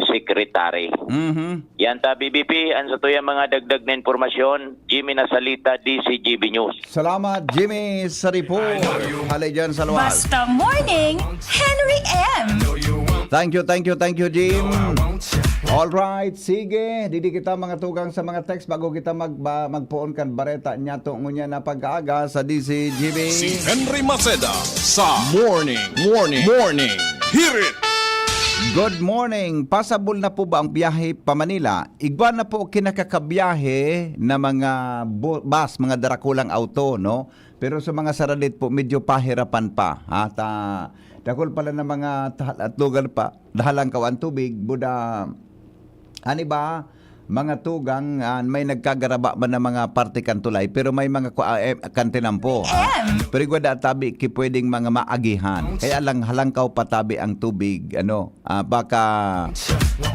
Secretary. Mhm. Yan ta, B B P, ang sa tuyang mga dagdag na impormasyon, Jimmy Nasalita, D C G B News. Salamat, Jimmy, sa report. Halay dyan sa luwas. Basta Morning, Henry M. Thank you, thank you, thank you, Jim. All right, sige. Didi kita mga tugang sa mga text bago kita mag, ba, magpoon kan bareta niya to ngunya na pag-aaga sa D C G B. Si Henry Maceda sa Morning, Morning, Morning Hirit. Good morning. Pasabol na po ba ang biyahe pa Manila? Igwa na po kinakakabiyahe na mga bu- bus, mga darakulang auto, no? Pero sa mga saradit po, medyo pahirapan pa. Ha? Ta, dakul pala na mga ta- atlugan pa. Dahalang kawan tubig, buda, ani ba? Mga tugang, ah, may nagkagaraba man na mga parte kan tulay, pero may mga kwa- eh, kantinan po. Ha? Pero igwa da tabi ki pwedeng mga maagihan. Kaya lang halangkaw pa tabi ang tubig, ano, ah, baka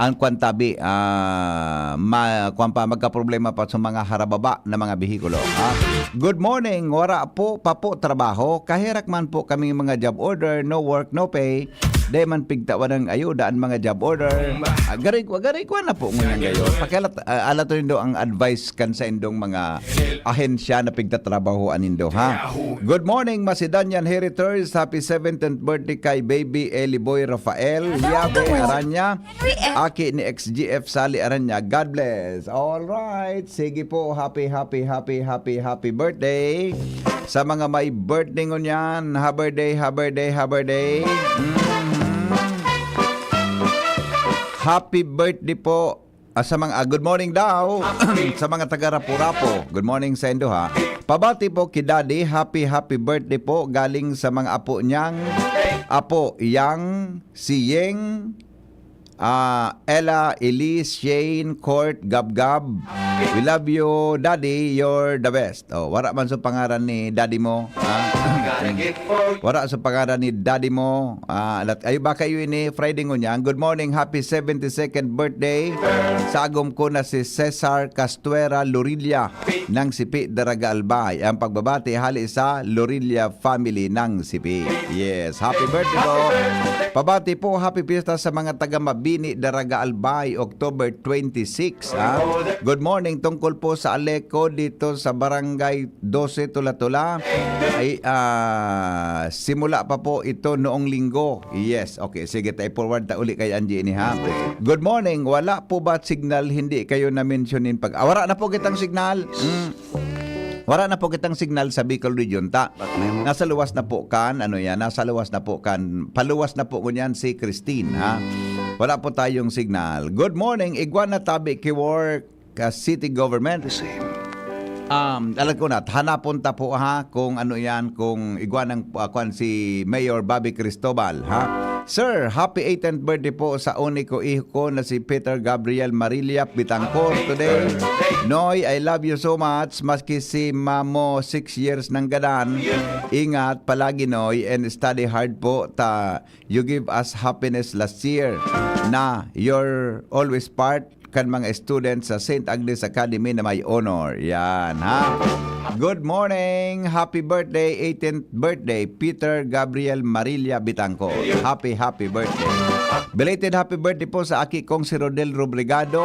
ang kwan tabi, ah, ma, kwan pa, magkaproblema pa sa mga harababa na mga behikulo. Ha? Good morning, wara po pa po trabaho. Kaherak man po kaming mga job order, no work, no pay. Dai man pigtawan ng ayuda an mga job order. Ah, gari, gari ko na po ngunyan ngayon. Pakialat, ah, alaton nindo ang advice kan sa indong mga ahensya na pigtatrabahoan nindo, ha? Good morning, Macedonian Heritage. Happy seventeenth birthday kay Baby Eli Boy Rafael Yabe Aranya. Aki ni X G F Sally Aranya. God bless. All right. Sige po. Happy, happy, happy, happy, happy birthday. Sa mga may birthday ngunyan, ha birthday, ha birthday, ha birthday. Mhm. Happy birthday po. Ah, sa mga, ah, good morning daw. Sa mga taga Rapu-Rapu. Good morning sa indo, ha. Pabati po ki Daddy. Happy, happy birthday po. Galing sa mga apo niyang, apo, yang, si Yeng, ah, Ella, Elise, Shane, Court, Gabgab. We love you, Daddy. You're the best. Oh, wara man sa pangaran ni Daddy mo, ha? Wara sa pangaran ni Daddy mo. Ah, alat, ayo ba kayo ini Friday ngunyan? Good morning, happy seventy-second birthday. Sa agom ko na si Cesar Castuera Lorilla ng Sipi, Daraga Albay. Ang pagbabati hali sa Lorilla family ng Sipi. Yes, happy birthday po. Pabati po, happy fiesta sa mga taga Mabini, Daraga Albay, October twenty-six, ha? Good morning, tungkol po sa Aleco dito sa Barangay Doce, Tula-Tula. Ay, ah, simula pa po ito noong linggo. Yes, okay. Sige, tayo forward ta uli kay Angie ini, ha? Good morning. Wala po ba signal? Hindi kayo na-mention in pag-, ah, wala na po kitang signal. Mm. Wala na po kitang signal sa Bicol Region, ta. Nasa luwas na po kan, ano yan, nasa luwas na po kan, paluwas na po ngunyan si Christine, ha? Wala po tayong signal. Good morning, Iguana Tabi Kiwor, ka city government. The same. Um, alam ko na, hanapon ta po, ha, kung ano yan, kung igwa ng, ah, kwan, si Mayor Bobby Cristobal, ha? Sir, happy eighteenth birthday po sa uniko iho ko na si Peter Gabriel Marilla Bitangkor today. Noy, I love you so much. Maski si Mamo, six years nang gadan. Ingat palagi, Noy, and study hard po. Ta, you give us happiness last year na you're always part kan mga students sa Saint Agnes Academy na may honor. Yan, ha? Good morning! Happy birthday, eighteenth birthday, Peter Gabriel Marilla Bitangco. Happy, happy birthday. Belated happy birthday po sa aki kong si Rodel Robregado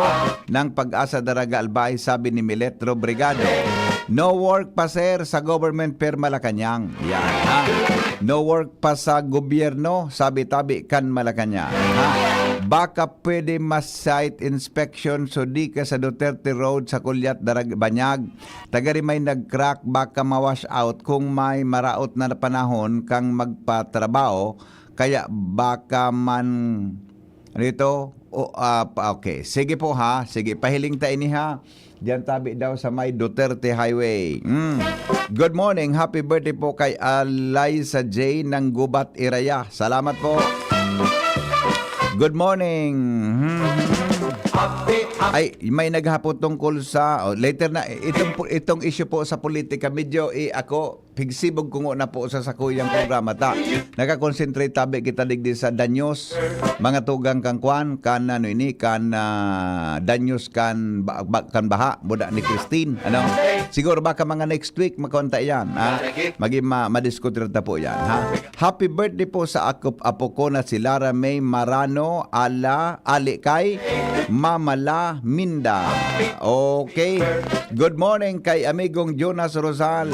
ng Pag-asa Daraga Albay, sabi ni Milet Robregado. No work pa, sir, sa government per Malacañang. Yan, ha? No work pa sa gobyerno, sabi tabi kan Malacañang, ha? Baka pwede mas site inspection, so di ka sa Duterte Road, sa Kulyat, Darag-, Banyag. Tagari may nag-crack, baka ma-wash out kung may maraot na panahon kang magpatrabaho, kaya baka man, ano ito? O, ah, pa, okay. Sige po, ha. Sige, pahiling ta ini, ha. Diyan tabi daw sa may Duterte Highway. Mm. Good morning. Happy birthday po kay Alaysa J ng Gubat, Iraya. Salamat po. Good morning. Hmm. Ay, may naghapot tungkol sa, oh, later na, itong, itong issue po sa politika, medyo, eh, ako, pigsibog ko na po sa sakuyang programa ta. Nakakonsentrate tabi kita digdi sa danyos, mga tugang kan kwan, kan ano ini, kan, ah, danyos kan ba-, ba-, kan baha, buda ni Christine, ano? Siguro baka mga next week, makonta yan, ha? Maging ma-, madiskutir ta po yan, ha? Happy birthday po sa ako, apo ko na si Lara May Marano, ala, ali kay Mama La Minda. Okay. Good morning kay amigong Jonas Rosal.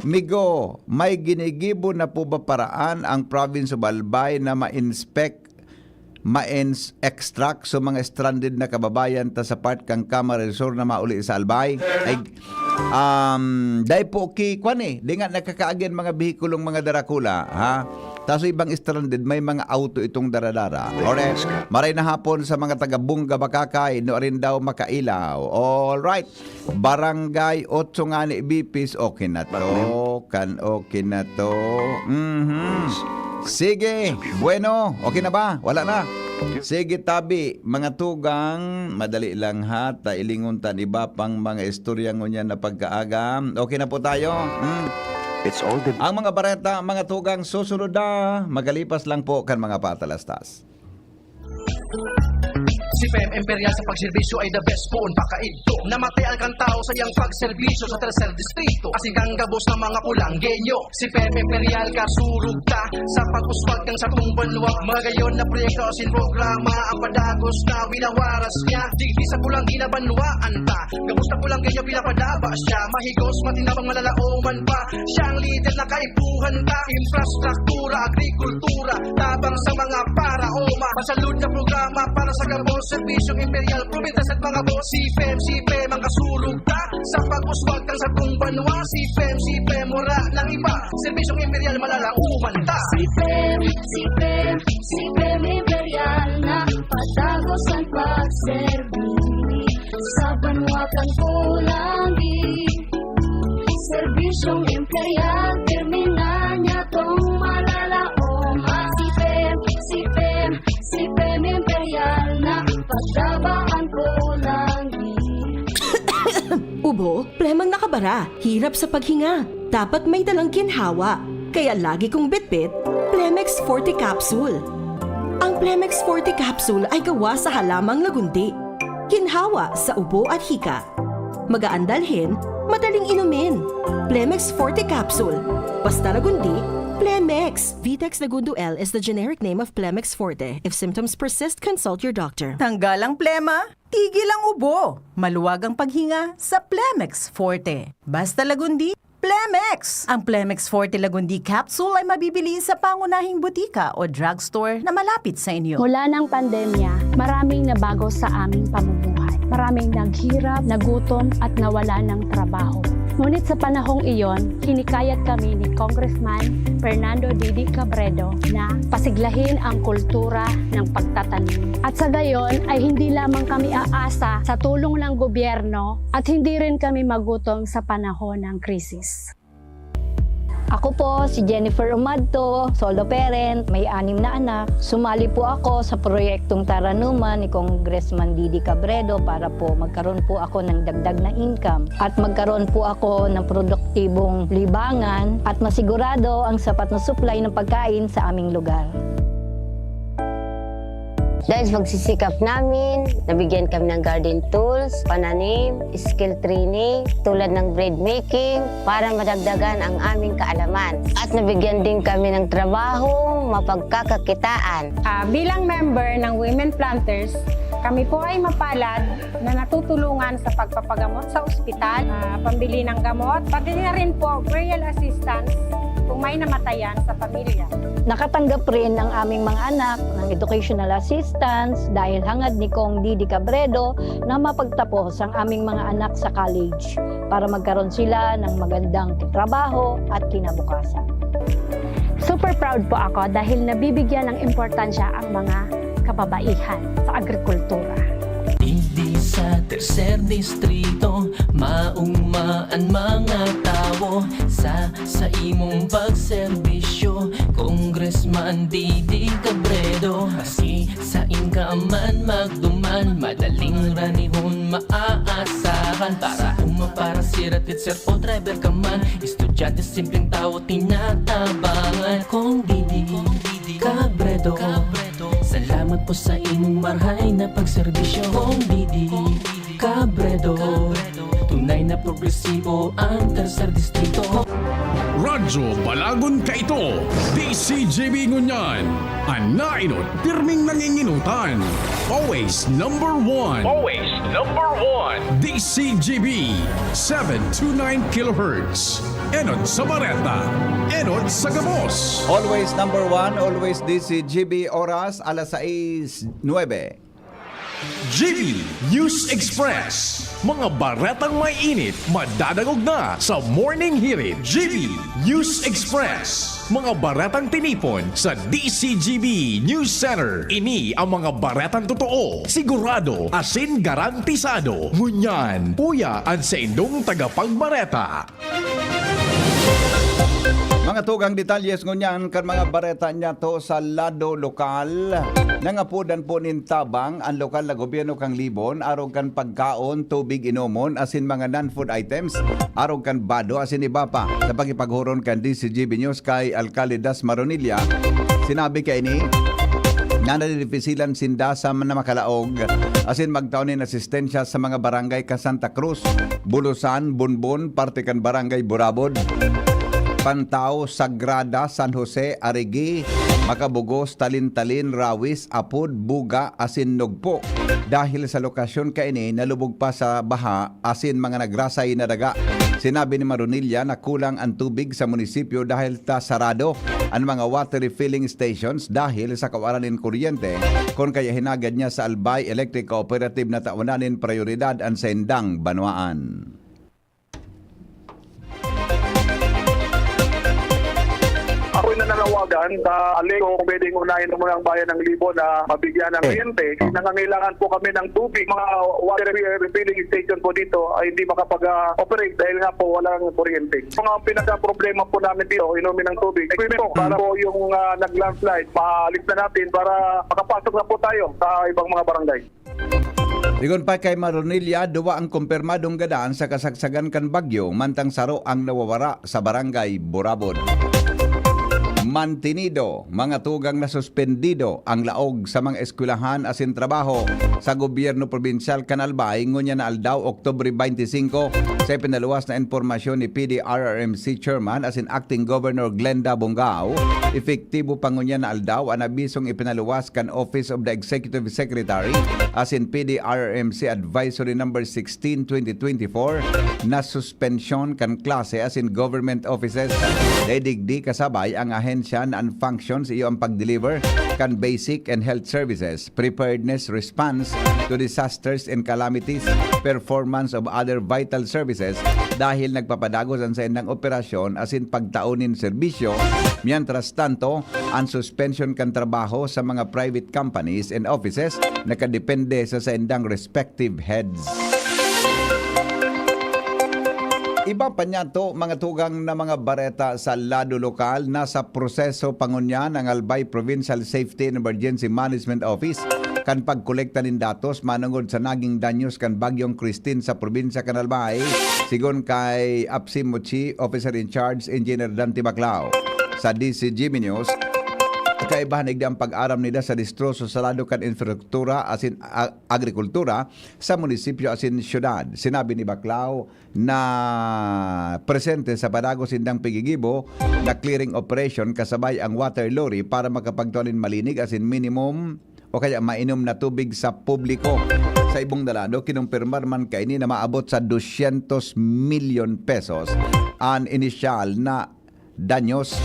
Migo, may ginigibo na po ba paraan ang Province of Albay na ma-inspect, ma-ins-, extract sa mga stranded na kababayan ta sa part kan Camarines Sur na mauli sa Albay? Ay, um, dai po ki, kwan eh, di nga nakakaagi an mga behikulong mga darakula, ha? Ta sa ibang stranded, may mga auto itong daradara. Ore, maray na hapon sa mga taga Bunga, Bakakay, no arin daw makailaw. All right. Barangay Otso ngani, Bipis, okay na to. Kan okay na to. Mhm. Sige, bueno, okay na ba? Wala na. Sige, tabi, mga tugang, madali lang ha, ta ilingon ta an iba pang mga istorya ngunyan na pagkaaga. Okay na po tayo. Mm. It's all the Ang mga bareta, mga tugang, susunod na, magalipas lang po kan mga patalastas. Si P M Imperial sa pagserbisyo ay the best poon pa kaidto. Namatian kan tawo sa iyang pagserbisyo sa tercer distrito. Asin kan gabos na mga Pulanggenyo. Si P M Imperial kasurog ta sa pag-uswag kan satong banwa. Magayon na proyekto asin programa ang padagos na winawaras niya. Digdi sa Pulanggi na banwaan ta. Gabos na Pulanggenyo pinapadaba siya. Mahigos, matinabang, malalaoman pa. Siya ang lider na kaipuhan ta. Infrastruktura, agrikultura, tabang sa mga paraoma. Masalud na programa para sa gabos, serbisyong Imperial, probinsya sa mga boss. Si P M, si P M ang kasurog ta sa pag-uswag kan satong banwa. Si P M, si P M, wala nang iba. Serbisyong Imperial, malalaoman ta. Si P M, si P M, si P M Imperial na patagos ang pagserbi sa banwa kan Pulanggi. Serbisyong Imperial, pirmi na niya tong malalaom. Si P M, si P M, si P M Imperial na pagdaba ang Pulanggi. Ubo, plemang nakabara, hirap sa paghinga. Dapat may dalang ginhawa. Kaya lagi kong bitbit, Plemex Forte Capsule. Ang Plemex Forte Capsule ay gawa sa halamang lagundi. Ginhawa sa ubo at hika. Magaan dalhin, madaling inumin. Plemex Forte Capsule. Basta lagundi, Plemex. Vitex Lagundo L is the generic name of Plemex Forte. If symptoms persist, consult your doctor. Tanggal ang plema, tigil ang ubo. Maluwag ang paghinga sa Plemex Forte. Basta lagundi, Plemex! Ang Plemex Forte Lagundi Capsule ay mabibili sa pangunahing butika o drugstore na malapit sa inyo. Mula ng pandemya, maraming nabago sa aming pamumuhay. Maraming naghirap, nagutom, at nawala ng trabaho. Ngunit sa panahong iyon, hinikayat kami ni Congressman Fernando Didi Cabredo na pasiglahin ang kultura ng pagtatanim. At sa gayon ay hindi lamang kami aasa sa tulong ng gobyerno at hindi rin kami magutom sa panahon ng krisis. Ako po si Jennifer Umadto, solo parent, may anim na anak. Sumali po ako sa proyektong Taranuman ni Congressman Didi Cabredo para po magkaroon po ako ng dagdag na income at magkaroon po ako ng produktibong libangan at masigurado ang sapat na supply ng pagkain sa aming lugar. Dahil sa pagsisikap namin, nabigyan kami ng garden tools, pananim, skill training, tulad ng bread making, para madagdagan ang aming kaalaman. At nabigyan din kami ng trabahong mapagkakakitaan. Ah, bilang member ng Women Planters, kami po ay mapalad na natutulungan sa pagpapagamot sa ospital, ah, pambili ng gamot, pati na rin po burial assistance kung may namatayan sa pamilya. Nakatanggap rin ang aming mga anak ng educational assistance dahil hangad ni Cong Didi Cabredo na mapagtapos ang aming mga anak sa college para magkaroon sila ng magandang trabaho at kinabukasan. Super proud po ako dahil nabibigyan ng importansya ang mga kababaihan sa agrikultura. Digdi sa tercer distrito, mauma an mga tawo sa, sa imong pagserbisyo, Congressman Didi Cabredo. Asi sain ka man magduman, madaling ranihon maaasahan. Para uma, para sira, teacher o driver ka man, estudyante, simpleng tawo, tinatabangan. Cong Didi Cabredo, salamat po sa imong marhay na pagserbisyo. Cong Didi Cabredo, tunay na progresibo ang tercer distrito. Radyo Balagon kaito, D C G B ngunyan. An naenot, pirming nanginginutan. Always number one. Always number one. D C G B, seven two nine kilohertz. Enot sa bareta, enot sa gabos. Always number one, always D C G B, oras alas sais nuebe. G B News Express. Mga baretang may init, madadangog na sa Morning Hirit. G B News Express. Mga baretang tinipon sa D C G B News Center. Ini ang mga baretang totoo, sigurado, asin garantisado. Ngunyan, uya an saindong tagapagbareta. Mga tugang detalyes ngunyan kan mga bareta niyato sa lado lokal. Nangapodan po nin tabang an lokal na gobyerno kan Libon arog kan pagkaon, tubig inomon asin mga non-food items arog kan bado asin iba pa. Sa pakipaghuron kan D C G B News kay Alcalde Das Maronilla, sinabi kaini, na nadidipisilan sinda sa na makalaog, asin magtao nin asistensya sa mga barangay kan Santa Cruz, Bulusan, Bonbon, parte kan Barangay Burabod, Pantao, Sagrada, San Jose, Arigi, Macabugos, Talintalin, Rawis, Apod, Buga, asin Nugpo. Dahil sa lokasyon kaini, nalubog pa sa baha asin mga nagrasay na daga. Sinabi ni Maronilla na kulang an tubig sa munisipyo dahil ta sarado an mga water refilling stations dahil sa kawalan nin kuryente, kun kaya hinagad niya sa Albay Electric Cooperative na taonan nin prayoridad an saindang banwaan. Ako'y nananawagan sa ALECO kung pwedeng unahin mo ang bayan ng Libon na mabigyan ng kuryente. Nangangailangan po kami ng tubig, mga water refilling station po dito ay hindi makapag-operate dahil nga po walang kuryente. Mga pinaka-problema po namin dito, inumin ng tubig. Equipment po, para po yung ah, nag-landslide, maalis na natin para makapasok na po tayo sa ibang mga barangay. Sigon pa kay Maronilla, duwa ang kumpirmadong gadan sa kasagsagan kan bagyo, mantang saro ang nawawara sa Barangay Burabod. Mantenido, mga tugang na suspendido ang laog sa mga eskwelahan asin trabaho sa gobyerno probinsyal kan Albay ngunyan na aldaw, Oktubre twenty-five, sa ipinaluwas na impormasyon ni P D R R M C Chairman asin Acting Governor Glenda Bongao. Epektibo pa ngunyan na aldaw an abisong ipinaluwas kan Office of the Executive Secretary asin P D R R M C Advisory Number sixteen, twenty twenty-four na suspensyon kan klase asin government offices. Dai digdi kasabay ang ahensya na an functions iyo ang pag-deliver kan basic and health services, preparedness response to disasters and calamities, performance of other vital services dahil nagpapadagos an saindang operasyon asin pagtao nin serbisyo. Mientras tanto, an suspension kan trabaho sa mga private companies and offices nakadepende sa saindang respective heads. Iba pa niyato, mga tugang na mga bareta sa lado lokal, nasa proseso pa ngunyan ang Albay Provincial Safety and Emergency Management Office kan pagkolekta nin datos manongod sa naging danyos kan Bagyong Christine sa probinsya kan Albay, sigon kay APSEMO Chief Officer in Charge Engineer Dante Baclao. Sa D C G B News, kaibahan igdi ang pag-aram nida sa distroso sa lado kan infrastruktura asin a-, agrikultura sa munisipyo asin syudad. Sinabi ni Baclao na presente sa padagos sindang pigigibo na clearing operation kasabay ang water lorry para makapagtua nin malinig asin minimum o kaya mainom na tubig sa publiko. Sa ibong dalado, kinumpirmar man kaini na maabot sa dosyentos milyon pesos an inisyal na danyos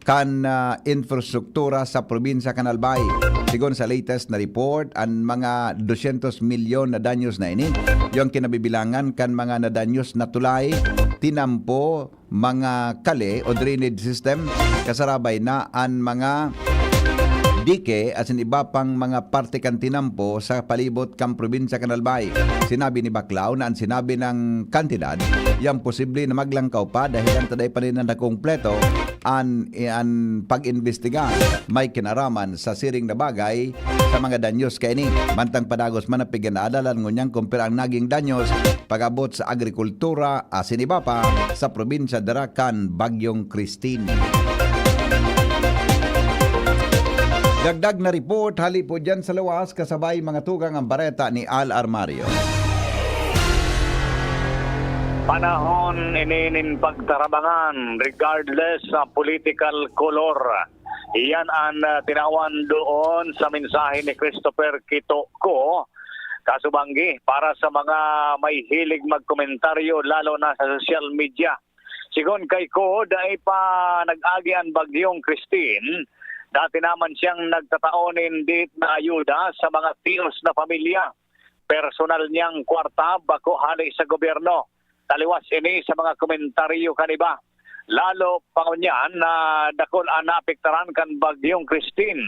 kan ah, infrastruktura sa probinsya kan Albay. Sigon sa latest na report, an mga dosyentos milyon na danyos na ini, yung kinabibilangan kan mga nadanyos na tulay, tinampo, mga kale o drainage system, kasarabay na an mga dike asin iba pang mga parte kan tinampo sa palibot kan probinsya kan Albay. Sinabi ni Baclao na an sinabi ng kantidad yang posible na maglangkaw pa dahil ang taday pa rin na nakumpleto an, an pag-imbestiga may kinaraman sa siring na bagay sa mga danyos kaini. Mantang padagos man ang piganaadalan ngunyan kumpira ang naging danyos pag-abot sa agrikultura asin iba pa sa probinsya dara kan Bagyong Christine. Dagdag na report hali po dyan sa lawas kasabay mga tugang ang bareta ni Al Armario. Panahon ini nin pagtarabangan regardless sa political color. Iyan an ah, tinawan doon sa mensahe ni Christopher Kitoko, kasubanggi para sa mga may hilig magkomentaryo lalo na sa social media. Sigon kay Ko, dai pa nag-agi an Bagyong Christine. Dati naman siyang nagtatao nin diit na ayuda sa mga tios na pamilya. Personal niyang kwarta bako hale sa gobyerno. Taliwas ini sa mga komentaryo kan iba. Lalo pa ngunyan na dakul an naapektaran kan Bagyong Christine.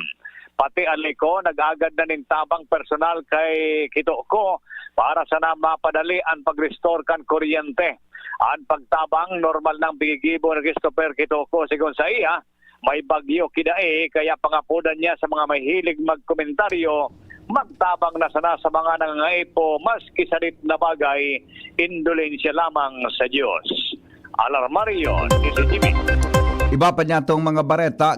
Pati ALECO nag-agad na nin tabang personal kay Kitoko para sana mapadali an pag-restore kan kuryente. An pagtabang, normal nang pigigibo ni Christopher Kitoko, sigon sa iya, may bagyo kidai, kaya pangapodan niya sa mga mahilig magkomentaryo, magtabang na sana sa mga nangangaipo, maski sadit na bagay, indolensya lamang sa Diyos. Alarmario, D C G B. Iba pa niya tong mga bareta,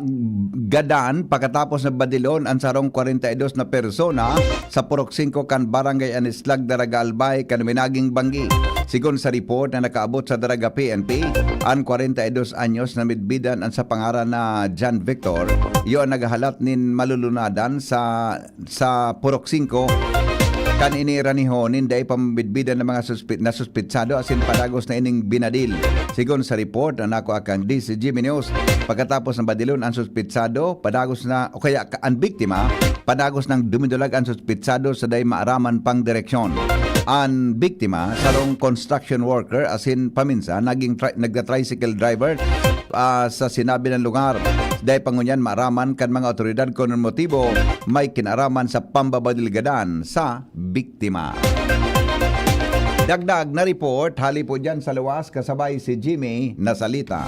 Gadan, pakatapos na badilon an sarong kwarenta y dos na persona sa Purok singko kan Barangay Anislag, Daraga Albay, kan minaging banggi. Sigon sa report na nakaabot sa Daraga P N P, an kwarenta y dos anyos na midbidan an sa pangaran na John Victor, iyo an naghahalat nin malulunadan sa, sa Purok singko kan ini raniho nin dai pa mabidbidan na mga suspi-, na suspitsado asin padagos na ining binadil. Sigon sa report na nakua kan D C G B News, pagkatapos na badilon ang suspitsado, padagos na, o kaya ka-, ang biktima, padagos nang dumidulag ang suspitsado sa dai maaraman pang direksyon. Ang biktima, sarong construction worker, asin paminsan, naging tri-, nagta-tricycle driver, ah, sa sinabi ng lugar. Dai pa ngunyan maaraman kan mga otoridad kung anong motibo may kinaraman sa pambabadil gadan sa biktima. Dagdag na report, hali po dyan sa luwas, kasabay si Jimmy Nasalita.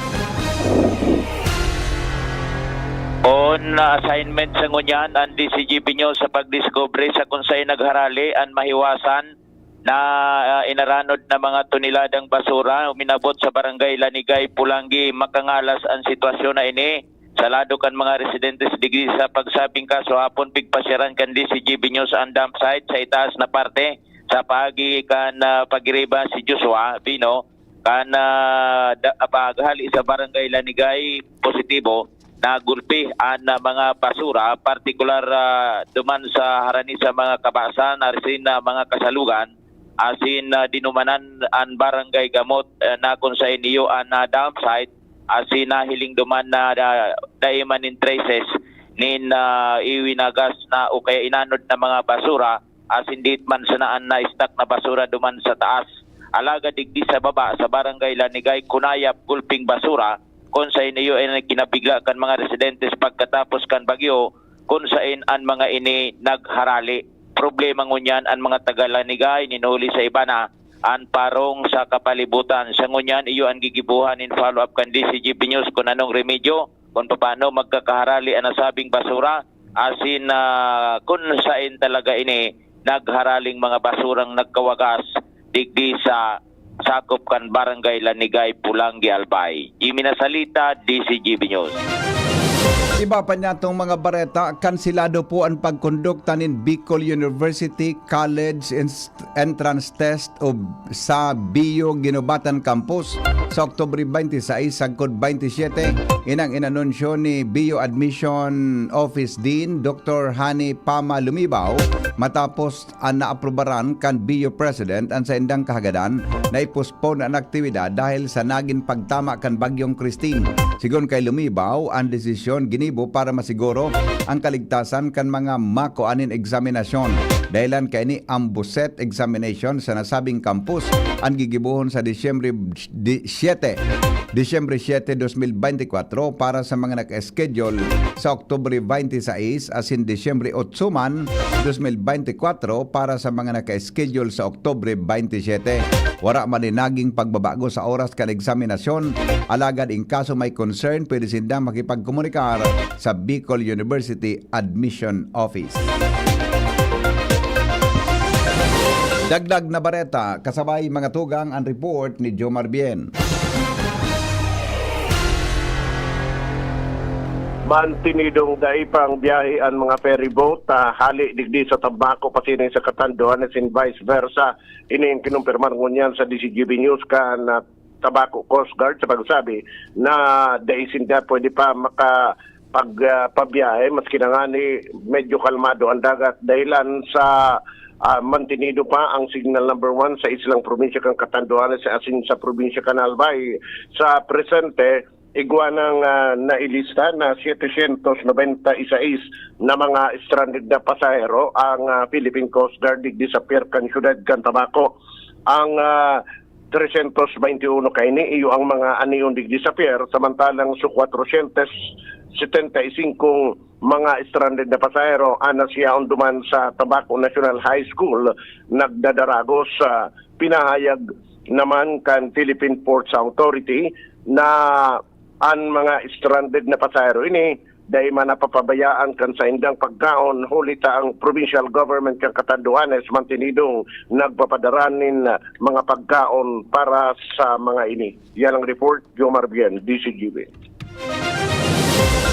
On assignment sa ngunyan ang D C G B News sa pagdiskubre sa kung saan nagharali ang mahiwasan na, ah, inaranod na mga toneladang basura. Uminabot sa Barangay Lanigay, Pulangi, makangalas ang sitwasyon na ini. Sa lado kan mga residentes digdi sa pagsabing kaso, hapon pigpasyaran kan D C G B News ang dump site sa itaas na parte sa paagi kan, ah, pagiriba si Joshua Bino kan, ah, da-, paghali sa Barangay Lanigay. Positibo, nagulpi an, ah, mga basura, partikular, ah, duman sa harani sa mga kabasan, asin, ah, mga kasalugan, asin, ah, dinumanan an barangay gamot, ah, na kung saan iyo an, ah, dump site, asin nahiling duman na, ah, dai man nin traces nin, ah, iwinagas na o kaya inanod na mga basura, asin diit man sana an na-stack na basura duman sa taas. Alagad digdi sa baba, sa Barangay Lanigay, kunayap, gulping basura, kung saan iyo ay kinabigla kan mga residentes pagkatapos kan bagyo, kung saan an mga ini nagharali. Problema ngunyan an mga taga Lanigay, nin huli sa iba na an parong sa kapalibutan. Sa ngunyan, iyo an gigibohan nin follow-up kan D C G B News kung anong remedyo, kung paano magkakaharali an nasabing basura, asin, ah, kung saan talaga ini nagharaling mga basurang nagkawagas digdi sa sakop kan Barangay Lanigay, Pulangi, Albay. Jimmy Nasalita, D C G B News. Iba pa niya tong mga bareta, kanselado po ang pagkondukta nin Bicol University College Inst-, Entrance Test o sa Bio Guinobatan Campus sa Oktubre twenty-six sagkod twenty-seven. Inang inanunsyo ni Bio Admission Office Dean Doctor Hani Pama Lumibaw matapos an naaprubaran kan Bio President an saindang kahagadan na i-postpone an aktibidad dahil sa nagin pagtama kan Bagyong Christine. Sigon kay Lumibaw, an desisyon ginibo para masiguro ang kaligtasan kan mga makuan nin eksaminasyon. Dahilan kaini, ang BUSET examination sa nasabing campus an gigibohon sa Disyembre di-, siyete, Disyembre siyete, dos mil bente kwatro para sa mga naka-schedule sa Oktubre twenty-six, asin Disyembre otso man, dos mil bente kwatro para sa mga naka-schedule sa Oktubre twenty-seven. Wara man nin naging pagbabago sa oras kan eksaminasyon, alagad in kaso may concern, pwede sinda makipagkomunikar sa Bicol University Admission Office. Dagdag na bareta, kasabay mga tugang, ang report ni Jomar Bien. Mantinidong dai pang biyahe an mga ferry boat, ah, hali digdi sa Tabaco pasiring sa Catanduanes and vice versa. Ini ang kinumpirmar ngunyan sa D C G B News kan, ah, Tabaco Coast Guard sa pagsabi na dai sinda pwede pa maka-, pag, ah, pabiyahe, maski na ngani medyo kalmado ang dagat dahilan sa, ah, mantinido pa ang signal number one sa islang probinsya kan Catanduanes asin sa probinsya kan Albay. Sa presente, igwa nang, ah, nailista na setecientos noventa y seis na mga stranded na pasahero ang, ah, Philippine Coast Guard digdi sa pier kan siyudad kan Tabaco. Ang, ah, trescientos veintiuno kaini iyo ang mga anion digdi sa pier, samantalang sa kwatrocientos setenta y cinco mga stranded na pasahero an nasyaon duman sa Tabaco National High School nagdadaragos. Sa pinahayag naman kan Philippine Ports Authority na an mga stranded na pasahero ini dai man napapabayaan kan saindang pagkaon, huli ta ang provincial government kan Catanduanes mantinidong nagpapadara nin mga pagkaon para sa mga ini. Yan ang report, Jomar Bien, D C G B.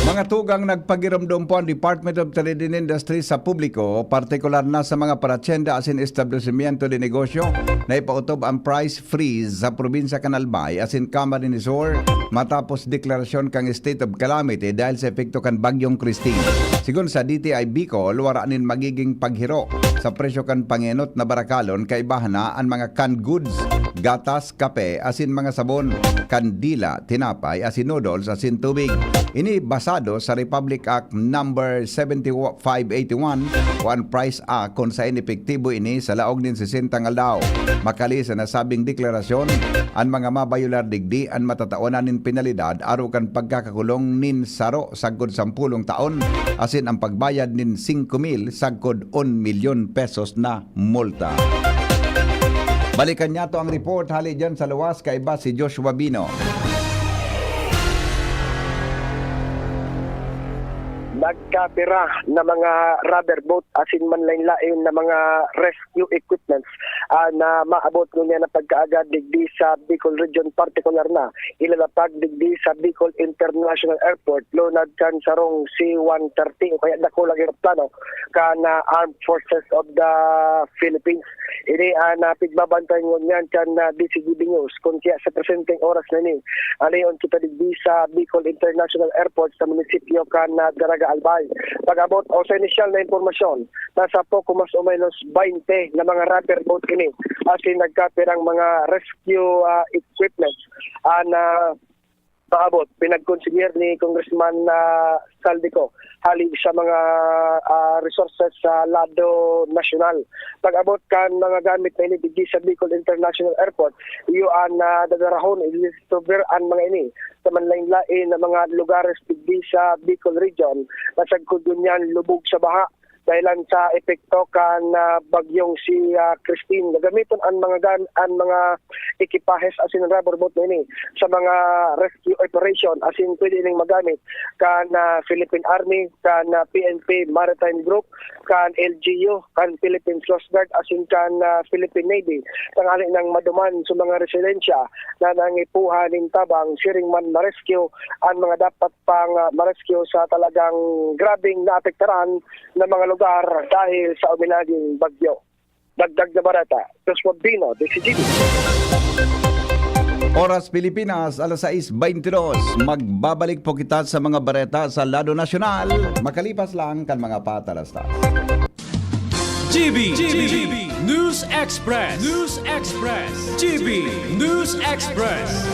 Mga tugang, nagpagiromdom po ang Department of Trade and Industry sa publiko, partikular na sa mga paratsenda asin establisimyento de negosyo, na ipautob ang price freeze sa probinsya kan Albay asin Camarines Sur matapos deklarasyon kan state of calamity dahil sa epekto kan Bagyong Christine. Sigon sa D T I Bicol, wara nin magiging paghiro sa presyo kan pangenot na barakalon, kaibahan na an mga canned goods, gatas, kape, asin mga sabon, kandila, tinapay, asin noodles, asin tubig. Ini basado sa Republic Act Number seventy-five eighty-one o an Price Act, kun saen epektibo ini sa laog nin sesenta nga aldaw. Makali sa nasabing deklarasyon, an mga mabayular digdi an matatawanan nin penalidad arog kan pagkakakulong nin saro sagkod sampolong taon, asin ang pagbayad nin singko mil sagkod un milyon pesos na multa. Balikan niyato ang report hali diyan sa luwas, kaiba si Joshua Bino. Nagkapira na mga rubber boat asin manlain-lain na mga rescue equipments, ah, na maabot ngunyan na pagkaagad digdi sa Bicol Region, partikular na ilalapag digdi sa Bicol International Airport, lunad kan sarong C one thirty o kaya dakulang eroplano kan, ah, Armed Forces of the Philippines. Ini an, ah, pigbabantayan ngunyan kan, ah, D Z G B News. Kun kaya sa presenteng oras na ini, aliyon kita digdi sa Bicol International Airport sa munisipyo kan, ah, Daraga, Albay. Pag-abot o sa inisyal na impormasyon, nasa poko mas o menos baynte na mga rubber boat ini, asin nagkapirang mga rescue, ah, equipments an, ah, paabot, pinagkonsider ni Congressman, ah, Saldico, hali sa mga, ah, resources sa lado nasyonal. Pag-abot kan mga gamit na ini digdi sa Bicol International Airport, iyo an, ah, dadarahon, i-discover an mga ini sa manlain-lain na mga lugares digdi sa Bicol Region na sagkod ngunyan lubog sa baha dahilan sa epekto kan, ah, bagyong si, ah, Christine. Gagamiton an mga gan-, an mga ekipahes asin rubber boat na ini sa mga rescue operation, asin pwede ining magamit kan, ah, Philippine Army, kan, ah, P N P Maritime Group, kan L G U, kan Philippine Coast Guard, asin kan, ah, Philippine Navy, tanganing maduman sa mga residensya na nangipuhan nin tabang siring man ma-rescue an mga dapat pang, ah, ma-rescue sa talagang grabeng naapektaran na mga lugar dahil sa uminaging bagyo. Dagdag na bareta, Joshua Bino, D Z G B. Oras Pilipinas, alas sais beintidos. Magbabalik po kita sa mga bareta sa lado nasyonal, makalipas lang kan mga patalastas. G B, G B, News Express, News Express, G B, News Express.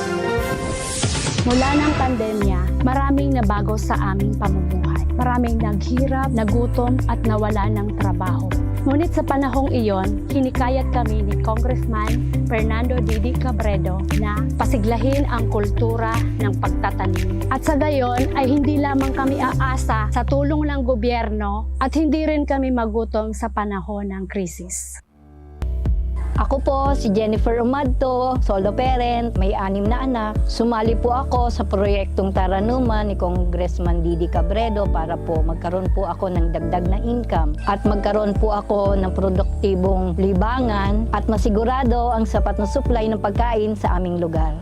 Mula ng pandemya, maraming nabago sa aming pamumuhay. Maraming naghirap, nagutom, at nawala ng trabaho. Ngunit sa panahong iyon, hinikayat kami ni Congressman Fernando Didi Cabredo na pasiglahin ang kultura ng pagtatanim. At sa gayon ay hindi lamang kami aasa sa tulong ng gobyerno at hindi rin kami magutom sa panahon ng krisis. Ako po si Jennifer Umadto, solo parent, may anim na anak. Sumali po ako sa proyektong Taranuman ni Congressman Didi Cabredo para po magkaroon po ako ng dagdag na income at magkaroon po ako ng produktibong libangan at masigurado ang sapat na supply ng pagkain sa aming lugar.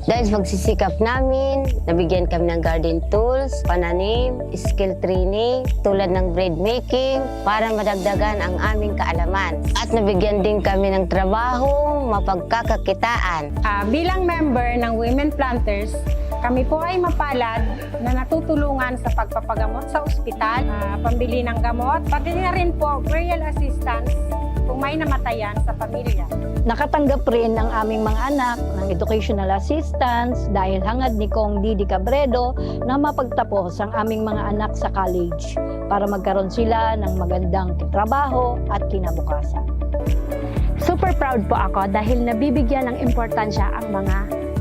Dahil sa pagsisikap namin, nabigyan kami ng garden tools, pananim, skill training, tulad ng bread making, para madagdagan ang aming kaalaman. At nabigyan din kami ng trabaho, mapagkakakitaan. Ah, bilang member ng Women Planters, kami po ay mapalad na natutulungan sa pagpapagamot sa ospital, ah, pambili ng gamot, pati na rin po burial assistance kung may namatayan sa pamilya. Nakatanggap rin ang aming mga anak ng educational assistance dahil hangad ni Cong Didi Cabredo na mapagtapos ang aming mga anak sa college para magkaroon sila ng magandang trabaho at kinabukasan. Super proud po ako dahil nabibigyan ng importansya ang mga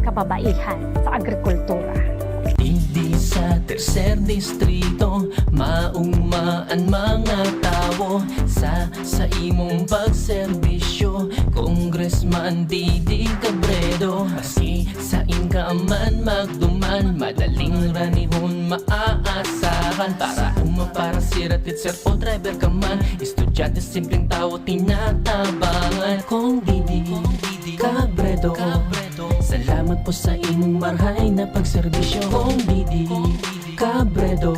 kababaihan sa agrikultura. Digdi sa tercer distrito, maugma an mga tawo sa, sa imong pagserbisyo, Congressman Didi Cabredo. Maski sain ka man magduman, madaling ranihon maaasahan. Para uma, para sira, teacher o driver ka man, estudyante, simpleng tawo, tinatabangan. Cong Didi Cabredo. Salamat O sa imong marhay na pagserbisyo, Home D D Cabredo.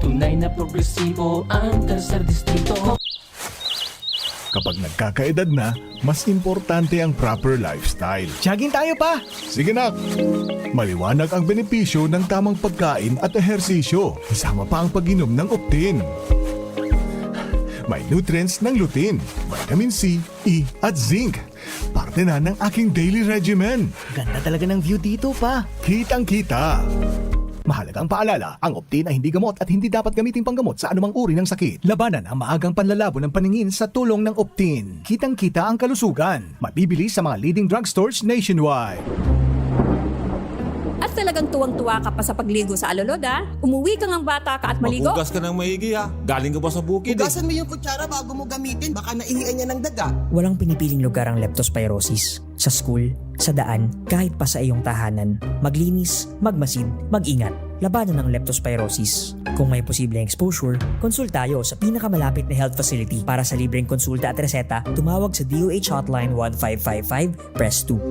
Tunay na progresibo ang Tercer Distrito. Kapag nagkakaedad na, mas importante ang proper lifestyle. Jogging tayo, Pa! Sige, nak! Maliwanag ang benepisyo ng tamang pagkain at ehersisyo, kasama pa ang pag-inom ng Optin. May nutrients ng lutein, vitamin C, E, at zinc. Parte na ng aking daily regimen. Ganda talaga ng view dito, Pa. Kitang-kita. Mahalagang paalala, ang Optin ay hindi gamot at hindi dapat gamitin panggamot sa anumang uri ng sakit. Labanan ang maagang panlalabo ng paningin sa tulong ng Optin. Kitang-kita ang kalusugan. Mabibili sa mga leading drugstores nationwide. At talagang tuwang-tuwa ka pa sa pagligo sa alulod, ah? Umuwi ka ngang bata ka at maligo? Maghugas ka ng maigi, ha? Galing ka ba sa bukid, eh? Hugasan mo yung kutsara bago mo gamitin. Baka naihian yan ng daga. Walang pinipiling lugar ang leptospirosis. Sa school, sa daan, kahit pa sa iyong tahanan. Maglinis, magmasid, mag-ingat. Labanan ang leptospirosis. Kung may posibleng exposure, konsulta tayo sa pinakamalapit na health facility. Para sa libreng konsulta at reseta, tumawag sa D O H Hotline one five five five, press two.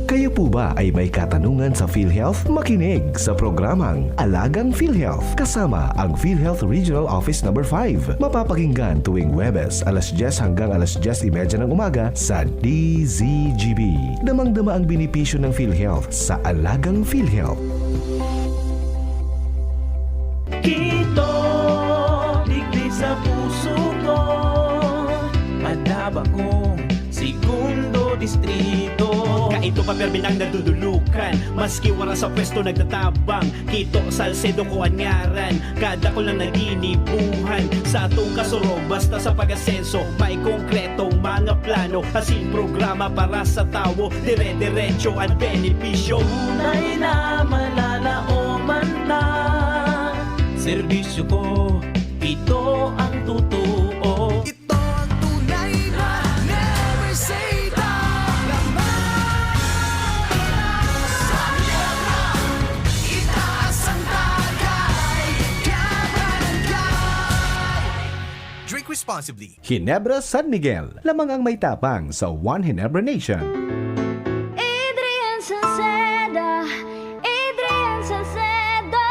Kayo po ba ay may katanungan sa PhilHealth? Makinig sa programang Alagang PhilHealth kasama ang PhilHealth Regional Office Number five. Mapapakinggan tuwing Huwebes, alas dyes hanggang alas dyes y media ng umaga sa D Z G B. Damang-dama ang benepisyo ng PhilHealth sa Alagang PhilHealth. Kito, digdi sa puso ko, Padaba kong Segundo Distrito. Kaito pa, permi nang nadudulukan, maski wara sa pwesto nagtatabang. Kito, Salcedo ko an ngaran, kadakul na naginibuhan. Sa atong kasurog, basta sa pag-asenso, may konkretong mga plano, asin programa para sa tawo, dire-diretso an benepisyo. Tunay na malalaoman ta, serbisyo ko, ito ang totoo. Ito ang tunay na never say die. Sa hirap na, itaas ang tagay, kabarangay. Drink responsibly. Ginebra San Miguel, lamang ang may tapang sa One Ginebra Nation. Adrian Salceda, Adrian Salceda.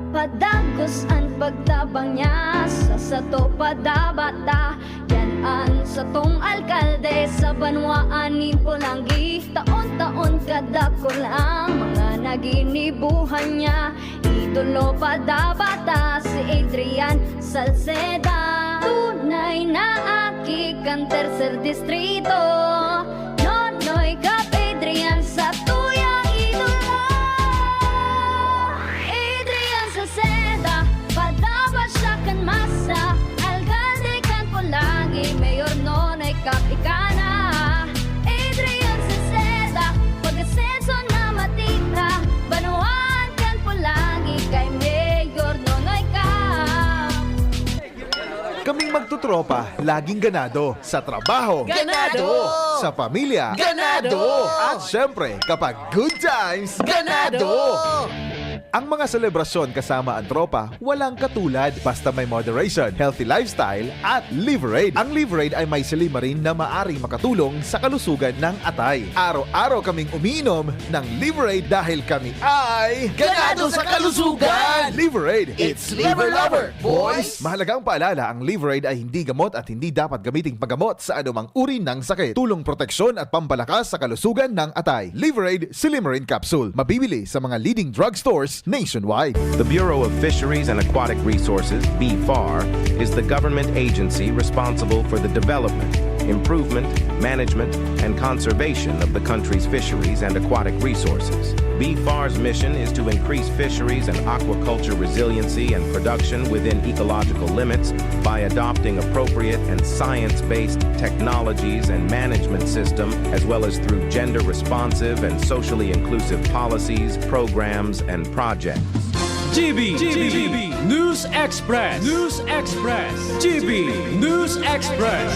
Padagos an pagtabang niya sa sato, Padaba ta. Yan an satong alkalde sa banwaan nin Polangui. Taon-taon kadakul ang mga naginibuhan niya. Idolo, Padaba ta, si Adrian Salceda. Tunay na aki kan Tercer Distrito. Nonoy Cap, Adrian, satuyang idolo. Adrian Salceda, Padaba siya kan masa. Alkalde kan Polangui, Mayor Nonoy Cap ika na. Adrian Salceda, pag-asenso na matira, banwaan kan Polangui kay Mayor Nonoy Cap. Kaming magtotropa, laging ganado. Sa trabaho, Ganado! Sa pamilya, Ganado! At syempre, kapag good times, Ganado! Ang mga selebrasyon kasama ang tropa, walang katulad, basta may moderation, healthy lifestyle, at Liverade. Ang Liverade ay may silymarin na maaring makatulong sa kalusugan ng atay. Araw-araw kaming umiinom ng Liverade dahil kami ay Ganado sa kalusugan! Liverade, it's Liver Lover, boys! Mahalagang paalala, ang Liverade ay hindi gamot at hindi dapat gamiting panggamot sa anumang uri ng sakit. Tulong proteksyon at pampalakas sa kalusugan ng atay. Liverade Silymarin Capsule. Mabibili sa mga leading drugstores nationwide. The Bureau of Fisheries and Aquatic Resources, BFAR, is the government agency responsible for the development, improvement, management, and conservation of the country's fisheries and aquatic resources. BFAR's mission is to increase fisheries and aquaculture resiliency and production within ecological limits by adopting appropriate and science-based technologies and management system, as well as through gender-responsive and socially inclusive policies, programs, and projects. G B, G B, News Express, News Express, G B News Express.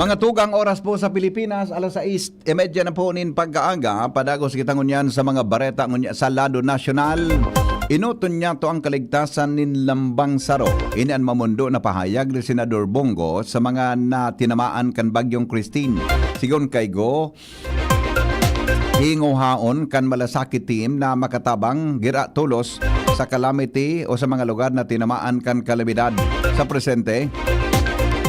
Mga tugang, oras po sa Pilipinas, alas sais y media na po nin pagkaaga. Padagos kita ngunyan sa mga bareta ngunyan sa lado nasyonal. Inoton niya to ang kaligtasan nin lambang saro. Ini an mamondo na pahayag ni Senador Bong Go sa mga natinamaan kan Bagyong Christine. Sigon kay Go, hinguhaon kan malasakit team na makatabang gira tolos sa calamity o sa mga lugar na tinamaan kan kalamidad. Sa presente,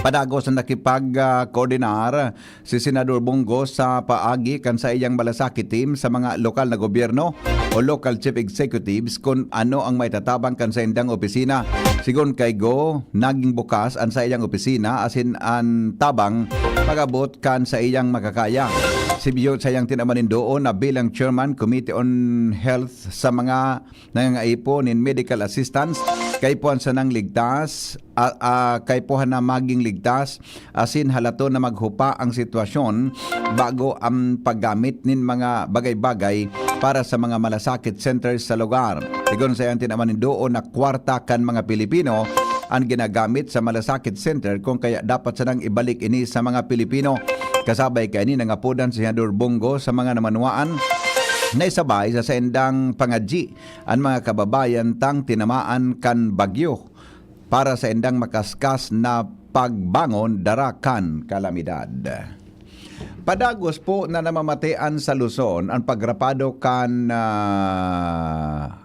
padagos na nakipag-koordinar si Senador Bong Go sa paagi kan saiyang malasakit team sa mga lokal na gobyerno o local chief executives kun ano ang maitatabang kan saindang opisina. Sigon kay Go, naging bukas an saiyang opisina asin an tabang pag-abot kan saiyang makakaya. Sibiyon sa iyang tinaman nin doon na bilang Chairman Committee on Health sa mga nangangaipo nin medical assistance, kaipuhan sanang ligtas, a-, a-, kaipuhan na maging ligtas, asin halaton na maghupa ang sitwasyon bago ang paggamit nin mga bagay-bagay para sa mga malasakit centers sa lugar. Sigon sa iyang tinaman nin doon na kwarta kan mga Pilipino, an ginagamit sa malasakit center, kung kaya dapat sanang ibalik ini sa mga Pilipino. Kasabay kaini, nangapodan si Senador Bong Go sa mga namanwaan na isabay sa saindang pangadyi an mga kababayan tang tinamaan kan bagyo para saindang makaskas na pagbangon dara kan kalamidad. Padagos po na namamatean sa Luzon an pagrapado kan, ah,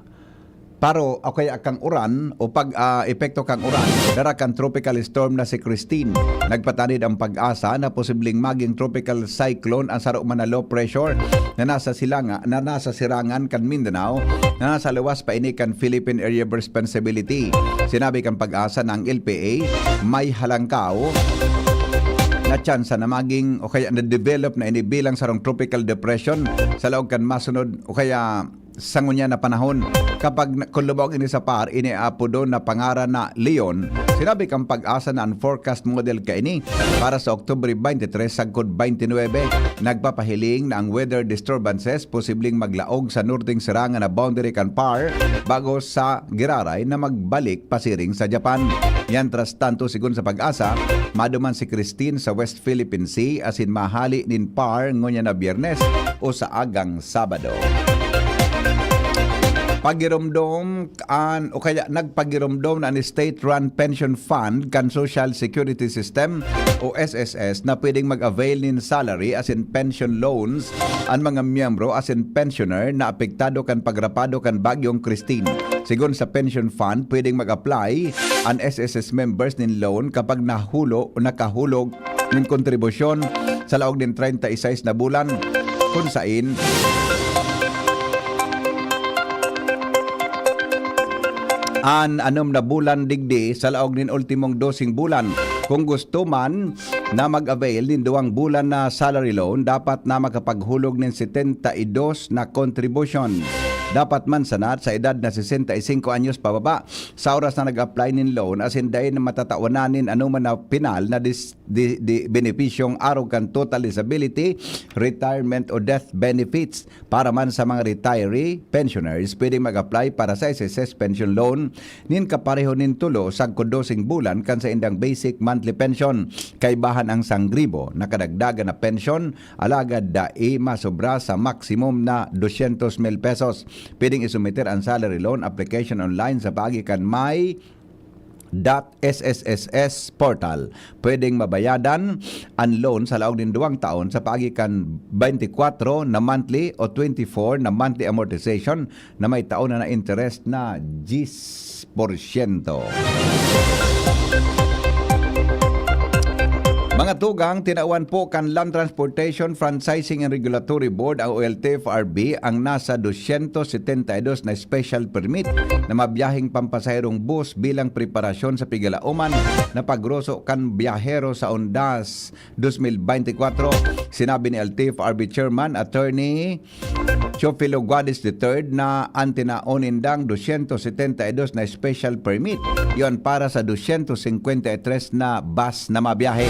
paro o kaya kan uran o pag, ah, epekto kan uran dara kan tropical storm na si Christine. Nagpatanid ang PAGASA na posibleng maging tropical cyclone ang saro man na low pressure na nasa silanga-, na nasa sirangan kan Mindanao na nasa luwas pa ini kan Philippine Area of Responsibility. Sinabi kan PAGASA na ang L P A may halangkaw na tsansa na maging o kaya na-develop na ini bilang sarong tropical depression sa laog kan masunod o kaya sa ngunyan na panahon. Kapag na-, kun lumaog ini sa PAR, ini apodo na pangaran na Leon. Sinabi kan PAGASA na ang forecast model kaini para sa Oktubre twenty-three sagkod twenty-nine, nagpapahiling na ang weather disturbances posibleng maglaog sa norteng sirangan na boundary kan PAR bago sa giraray na magbalik pasiring sa Japan. Mientras tanto, sigon sa PAGASA, maduman si Christine sa West Philippine Sea asin mahali nin PAR ngunyan na Biyernes o sa agang Sabado. Pagiromdom an, o kaya nagpagiromdom na an state-run pension fund kan Social Security System o S S S na pwedeng mag-avail nin salary asin pension loans an mga miyembro asin pensioner na apektado kan pagrapado kan Bagyong Christine. Sigon sa pension fund, pwedeng mag-apply an S S S members nin loan kapag nahulo o nakahulog nin kontribusyon sa laog nin treinta y seis na bulan, kun sain an anom na bulan digdi sa laog nin ultimong doseng bulan. Kung gusto man na mag-avail nin duwang bulan na salary loan, dapat na makapaghulog nin setenta y dos na kontribusyon. Dapat man sana sa edad na sesenta y cinco anyos pababa sa oras na nag-apply nin loan, asin dai na matatawanan nin anoman na penal na dis-, di, di, benepisyong arog kan total disability, retirement o death benefits. Para man sa mga retiree, pensioners, pwedeng mag-apply para sa S S S pension loan nin kapareho nin tulo sagkod doseng bulan kan saindang basic monthly pension. Kaibahan ang sangribo na kadagdagan na pension, alagad dai masobra sa maximum na dosyentos mil pesos. Pwedeng isumiter ang salary loan application online sa paagi kan my dot S S S S portal. Pwedeng mabayadan an loan sa laog nin duwang taon sa paagi kan twenty-four na monthly o twenty-four na monthly amortization na may taon na interest na diyes por syento. Mga tugang, tinawan po kan Land Transportation Franchising and Regulatory Board, ang o L T F R B, ang nasa dosyentos setenta y dos na special permit na mabiyaheng pampasaherong bus bilang preparasyon sa pigalaoman na pagroso kan biyahero sa Undas dos mil beintikwatro. Sinabi ni L T F R B Chairman Attorney Teofilo Guadis the third na an tinaon nindang dosyentos setenta y dos na special permit, iyon para sa dosyentos singkwenta y tres na bus na mabiyahe.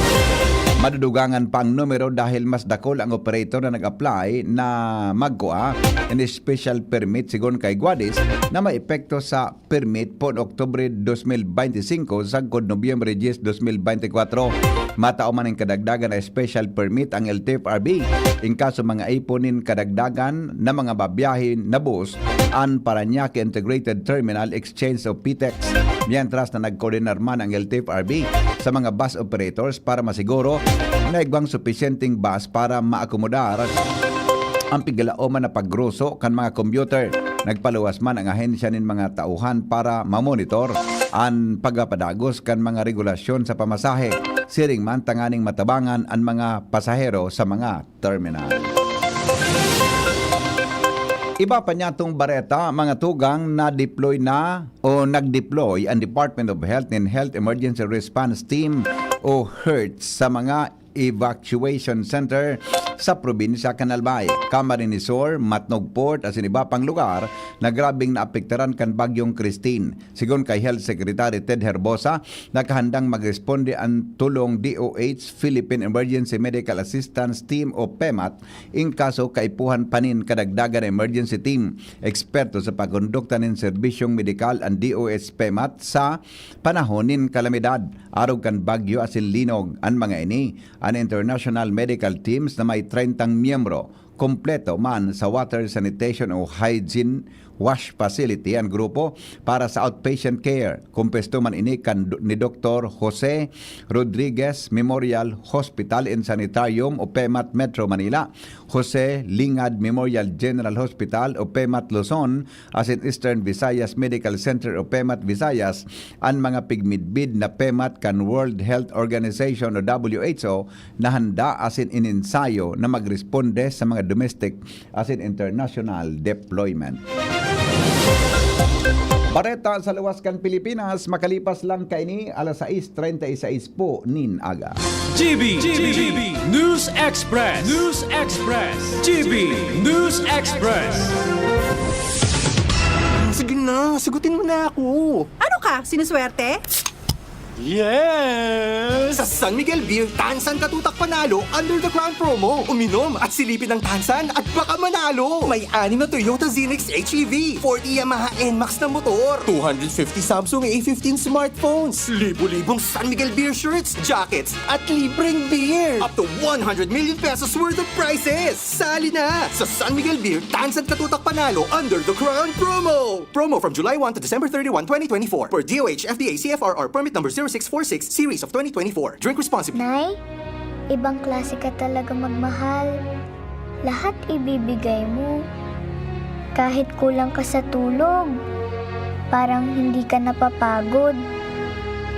Madudugangan pa ang numero dahil mas dakul ang operator na nag-apply na magkua nin special permit, sigon kay Guadis, na may epekto sa permit poon Oktubre dos mil beintisinko sagkod Nobyembre diyes, dos mil beintikwatro. Matao man nin kadagdagan na special permit ang L T F R B in kaso mga ipon nin kadagdagan na mga babiyahe na bus an Parañaque Integrated Terminal Exchange o PITEX, mientras na nagkoordinar man ang L T F R B sa mga bus operators para masiguro na igwang supisyenteng bus para maakomodar ang piglaoman na pagruso kan mga commuter. Nagpaluwas man ang ahensya nin mga tauhan para mamonitor an pagpapadagos kan mga regulasyon sa pamasahe, siring man tanganing matabangan an mga pasahero sa mga terminal. Iba pa niyatong bareta, mga tugang, na-deploy na o nag-deploy ang Department of Health nin Health Emergency Response Team o HERT sa mga evacuation center sa probinsya kan Albay, Camarines Sur, Matnog Port asin iba pang lugar na grabeng naapektaran kan Bagyong Christine. Sigon kay Health Secretary Ted Herbosa, nakahandang magresponde an tulong D O H Philippine Emergency Medical Assistance Team o PEMAT in kaso kaipuhan pa nin kadagdagan na emergency team. Eksperto sa pagkondukta nin serbisyong medikal an D O H PEMAT sa panahon nin kalamidad. Arog kan bagyo asin linog an mga ini. An international medical teams na may treyntang miyembro, kompleto man sa water sanitation o hygiene wash facility an grupo para sa outpatient care. Kumpuesto man ini kan do-, ni Doktor Jose Rodriguez Memorial Hospital and Sanitarium o PEMAT Metro Manila, Jose Lingad Memorial General Hospital o PEMAT Luzon, asin Eastern Visayas Medical Center o PEMAT Visayas, an mga pigmidbid na PEMAT kan World Health Organization o W H O na handa asin inensayo na magresponde sa mga domestic asin international deployment. Bareta sa luwas kan Pilipinas, makalipas lang kaini, alas sais treinta y seis po nin aga. G B, G B, News Express, News Express, G B News Express. Sige na, sagutin mo na ako. Ano ka, sinuswerte? Yes! Sa San Miguel Beer, Tansan Katutak Panalo under the Crown Promo. Uminom at silipin ang Tansan at baka manalo! May anim na Toyota Zinix H E V, forty Yamaha N max na motor, two hundred fifty Samsung A fifteen smartphones, libo-libong San Miguel Beer shirts, jackets, at libreng beer! Up to one hundred million pesos worth of prizes! Sali na sa San Miguel Beer, Tansan Katutak Panalo under the Crown Promo! Promo from July one to December thirty-one, twenty twenty-four, per D O H F D A C F R R permit number zero six four six series of twenty twenty-four. Drink responsibly. Nay, ibang klase ka talaga magmahal. Lahat ibibigay mo. Kahit kulang ka sa tulog, parang hindi ka napapagod.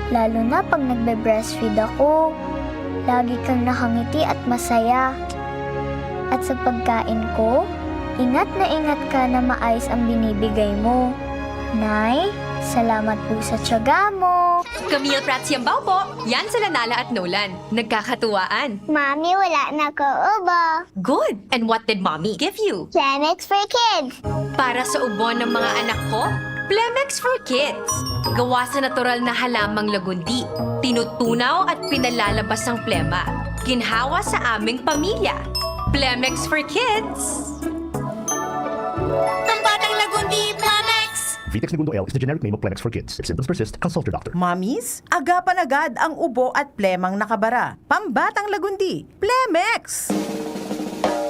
Lalo na pag nagbe-breastfeed ako, lagi kang nakangiti at masaya. At sa pagkain ko, ingat na ingat ka na maayos ang binibigay mo. Nay, salamat po sa tiyaga mo. Camille Prats Yambao po. Yan sila Nala at Nolan. Nagkakatuwaan. Mami, wala na ko ubo. Good! And what did Mommy give you? Plemex for Kids. Para sa ubo ng mga anak ko, Plemex for Kids. Gawa sa natural na halamang lagundi. Tinutunaw at pinalalabas ang plema. Ginhawa sa aming pamilya. Plemex for Kids. Pambatang Lagundi, Plemex! Vitex Negundo L is the generic name of Plemex for Kids. If symptoms persist, consult your doctor. Mommies, agapan agad ang ubo at plemang nakabara. Pambatang Lagundi, Plemex!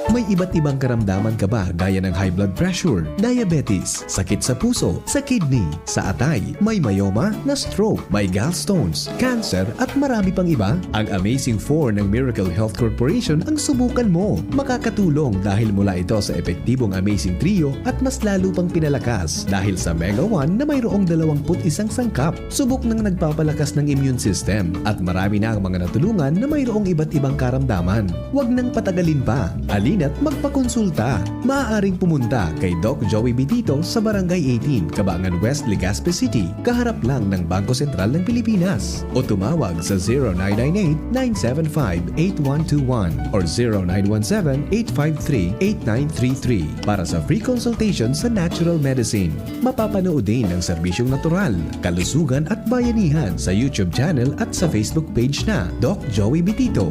May iba't ibang karamdaman ka ba, gaya ng high blood pressure, diabetes, sakit sa puso, sa kidney, sa atay, may myoma, na-stroke, may gallstones, cancer, at marami pang iba? Ang Amazing Four ng Miracle Health Corporation ang subukan mo. Makakatulong dahil mula ito sa epektibong Amazing Trio at mas lalo pang pinalakas dahil sa Mega One na mayroong dalawang put isang sangkap. Subok nang nagpapalakas ng immune system at marami na ang mga natulungan na mayroong iba't ibang karamdaman. Huwag nang patagalin pa. Halina't magpakonsulta. Maaaring pumunta kay Doc Joey Bitito sa Barangay eighteen, Cabangan West, Legazpi City, kaharap lang ng Bangko Sentral ng Pilipinas. O tumawag sa zero nine nine eight, nine seven five, eight one two one or zero nine one seven, eight five three, eight nine three three para sa free consultation sa natural medicine. Mapapanood din ang serbisyong natural, kalusugan at bayanihan sa YouTube channel at sa Facebook page na Doc Joey Bitito.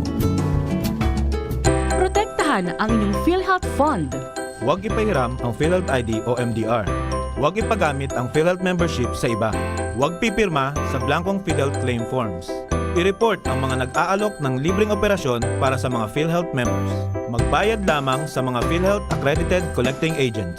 Protektahan ang inyong PhilHealth Fund. Huwag ipahiram ang PhilHealth I D o M D R. Huwag ipagamit ang PhilHealth membership sa iba. Huwag pipirma sa blankong PhilHealth claim forms. I-report ang mga nag-aalok ng libreng operasyon para sa mga PhilHealth members. Magbayad lamang sa mga PhilHealth accredited collecting agents.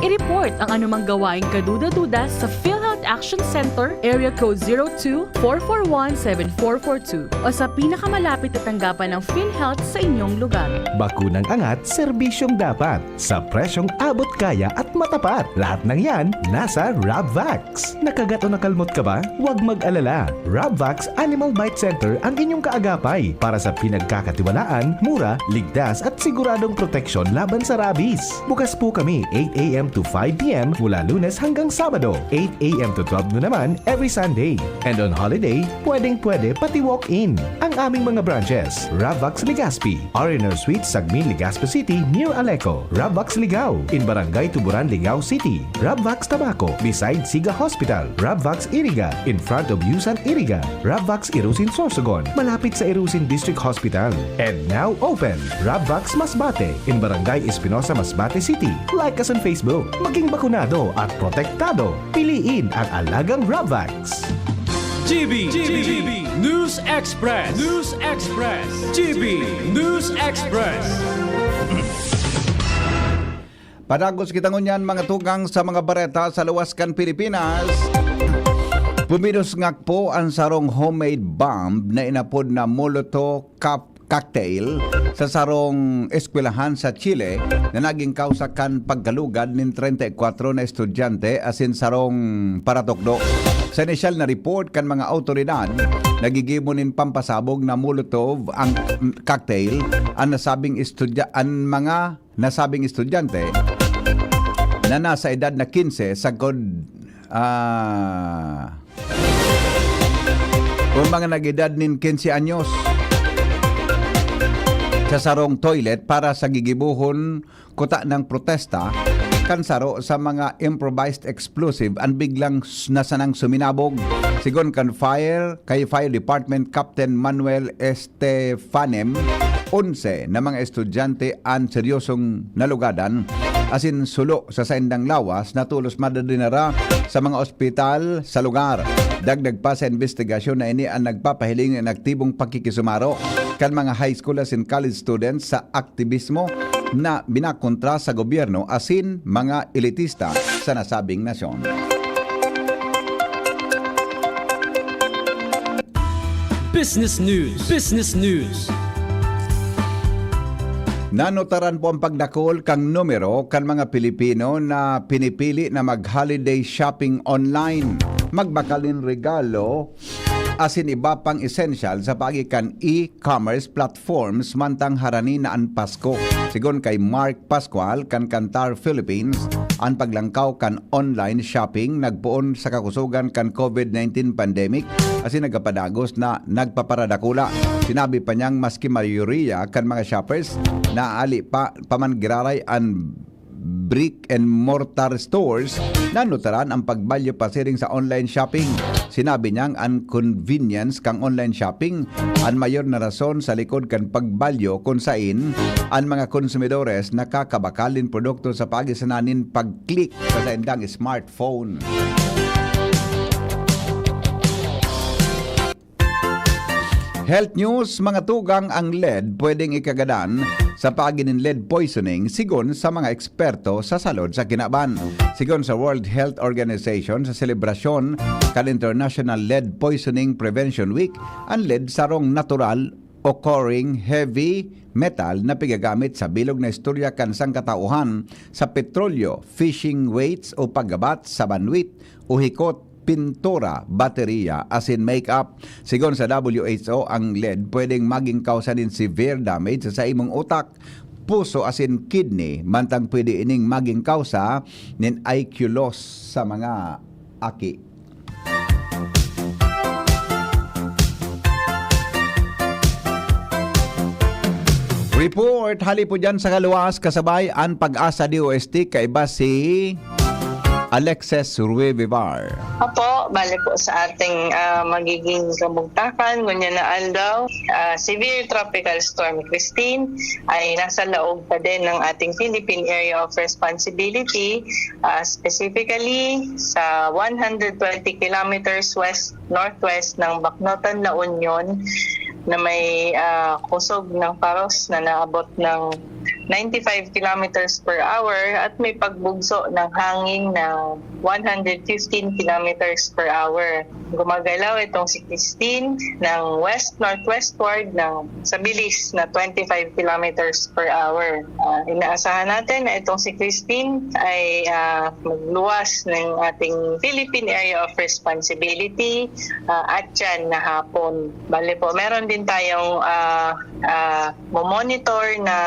I-report ang anumang gawaing kaduda-duda sa PhilHealth Action Center, Area Code zero two, four four one, seven four four two o sa pinakamalapit na tanggapan ng PhilHealth sa inyong lugar. Bakunang angat, serbisyong dapat. Sa presyong abot kaya at matapat. Lahat ng yan, nasa Rabvax. Nakagat o nakalmot ka ba? Huwag mag-alala. Rabvax Animal Bite Center ang inyong kaagapay para sa pinagkakatiwalaan, mura, ligtas at siguradong proteksyon laban sa rabies. Bukas po kami eight a.m. to five p.m. mula Lunes hanggang Sabado, eight a.m. to twelve noon naman every Sunday. And on holiday, pwedeng-pwede pati walk-in. Ang aming mga branches, Rabvax Legazpi, R and R Suite, Sagmin, Legazpi City, near Aleco. Rabvax Ligao, in Barangay Tuburan, Ligao City. Rabvax Tabaco, beside Siga Hospital. Rabvax Iriga, in front of Yusan Iriga. Rabvax Irusin Sorsogon, malapit sa Irusin District Hospital. And now open, Rabvax Masbate, in Barangay Espinosa, Masbate City. Like us on Facebook. Maging bakunado at protektado. Piliin ang alagang Rabvax. G B, G B, News Express, News Express, G B News Express. Padagos kita ngunyan, mga tugang, sa mga bareta sa luwas kan Pilipinas. Puminos ngak po an sarong homemade bomb na inapod na Molotov Cup cocktail sa sarong eskwelahan sa Chile na naging kausa kan pagkalugad nin treinta y cuatro na estudyante asin sarong paratukdo. Sa inisyal na report kan mga awtoridad, nagigibo nin pampasabog na Molotov ang cocktail an nasabing estudya-, an mga nasabing estudyante na nasa edad na quince sagkod, ah, o mga nag-edad nin quince anyos sa sarong toilet para sa gigibohon kuta ng protesta kan saro sa mga improvised explosive an biglang s-, nasanang suminabog. Sigon kan fire, kay Fire Department Captain Manuel Estefanem, onse na mga estudyante an seryosong nalugadan asin sulo sa saindang lawas na tolos madadinara sa mga ospital sa lugar. Dagdag pa sa imbestigasyon na ini an nagpapahiling nin aktibong pakikisumaro kan mga high school asin college students sa aktibismo na binakontra sa gobyerno asin mga elitista sa nasabing nasyon. Business News. Business News. Nanutaran po ang pagdakol kan numero kan mga Pilipino na pinipili na mag-holiday shopping online, magbakal nin regalo, asin iba pang essential sa paagi kan e-commerce platforms mantang harani na an Pasko. Sigon kay Mark Pascual kan Kantar Philippines, an paglangkaw kan online shopping nagpoon sa kakusogan kan COVID nineteen pandemic asin nagkapadagos na nagpaparadakula. Sinabi pa niyang maski mayoriya kan mga shoppers na ali pa paman giraray an brick and mortar stores, nanutaran ang pagbalyo pasiring sa online shopping. Sinabi niyang an convenience kan online shopping an mayor na rason sa likod kan pagbalyo kun sain an mga konsumidores nakakabakal nin produkto sa paagi sana nin pag-click sa saindang smartphone. Health News, mga tugang, ang lead pwedeng ikagadan sa paagi nin lead poisoning, sigon sa mga eksperto sa salud sa kinaban. Sigon sa World Health Organization, sa selebrasyon kan International Lead Poisoning Prevention Week, an lead sarong natural occurring heavy metal na pigagamit sa bilog na istorya kan sangkatauhan sa petrolyo, fishing weights o paggabat sa banwit o hikot, pintura, bateriya, asin make-up. Sigon sa W H O, ang lead pwedeng maging kausa nin severe damage sa imong utak, puso asin kidney, mantang pwede ining maging kausa nin I Q loss sa mga aki. Report hali po dyan sa kaluwas, kasabay an Pag-asa D O S T, kaiba si Alexis Ruivivar. Opo, bale po sa ating, ah, magiging kabugtakan, ngunyan na aldaw, ah, severe tropical storm Christine ay nasa laog pa din ng ating Philippine Area of Responsibility, ah, specifically sa one hundred twenty kilometers west-northwest ng Baknotan, La Union, na may, ah, kusog ng paros na naabot ng ninety-five kilometers per hour at may pagbugso ng hangin na one hundred fifteen kilometers per hour. Gumagalaw itong si Christine ng west-northwestward ng sa bilis na twenty-five kilometers per hour. Ah, inaasahan natin na itong si Christine ay, ah, magluwas ng ating Philippine Area of Responsibility, ah, at yan na hapon. Bale po, meron din tayong, ah, ah, momonitor na,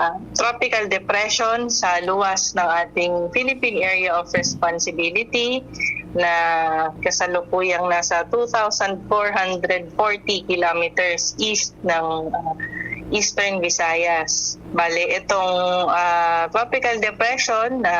ah, tropical depression sa luwas ng ating Philippine Area of Responsibility na kasalukuyang nasa two thousand four hundred forty kilometers east ng, ah, Eastern Visayas. Bale, itong, ah, tropical depression na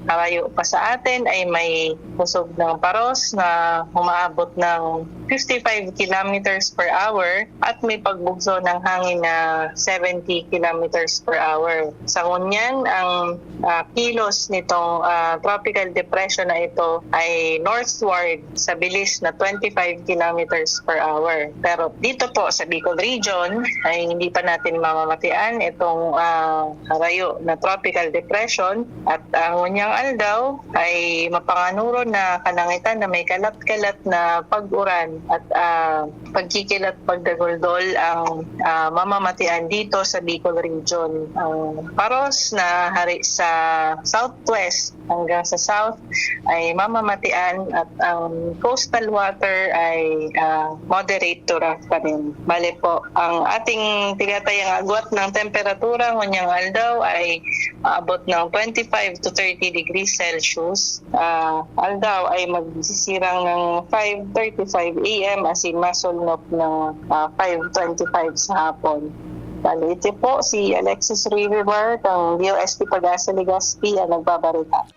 harayo pa sa atin ay may kusog ng paros na umaabot ng fifty-five kilometers per hour at may pagbugso ng hangin na seventy kilometers per hour. Sa ngunyan, ang, ah, kilos nitong, ah, tropical depression na ito ay northward sa bilis na twenty-five kilometers per hour. Pero dito po sa Bicol Region ay hindi pa natin mamamatian itong, ah, harayo na tropical depression at ang ngunyan aldaw ay mapanganuron na kalangitan na may kalat-kalat na pag-uran at, ah, pagkikilat pagdaguldol ang, ah, mamamatian dito sa Bicol Region. Ang paros na hari sa southwest hanggang sa south ay mamamatian at ang coastal water ay, ah, moderate to rough pa rin. Bale po, ang ating tinatayang agwat ng temperatura ngonyang aldaw ay aabot ng twenty-five to thirty degrees Celsius. Ah, aldaw ay magsisirang ng five thirty-five A M, as in masulnop ng, ah, five twenty-five sa hapon. Bale, ito po si Alexis Riverbar, ng D O S T Pag-asa Legazpi, ang nagbabarita.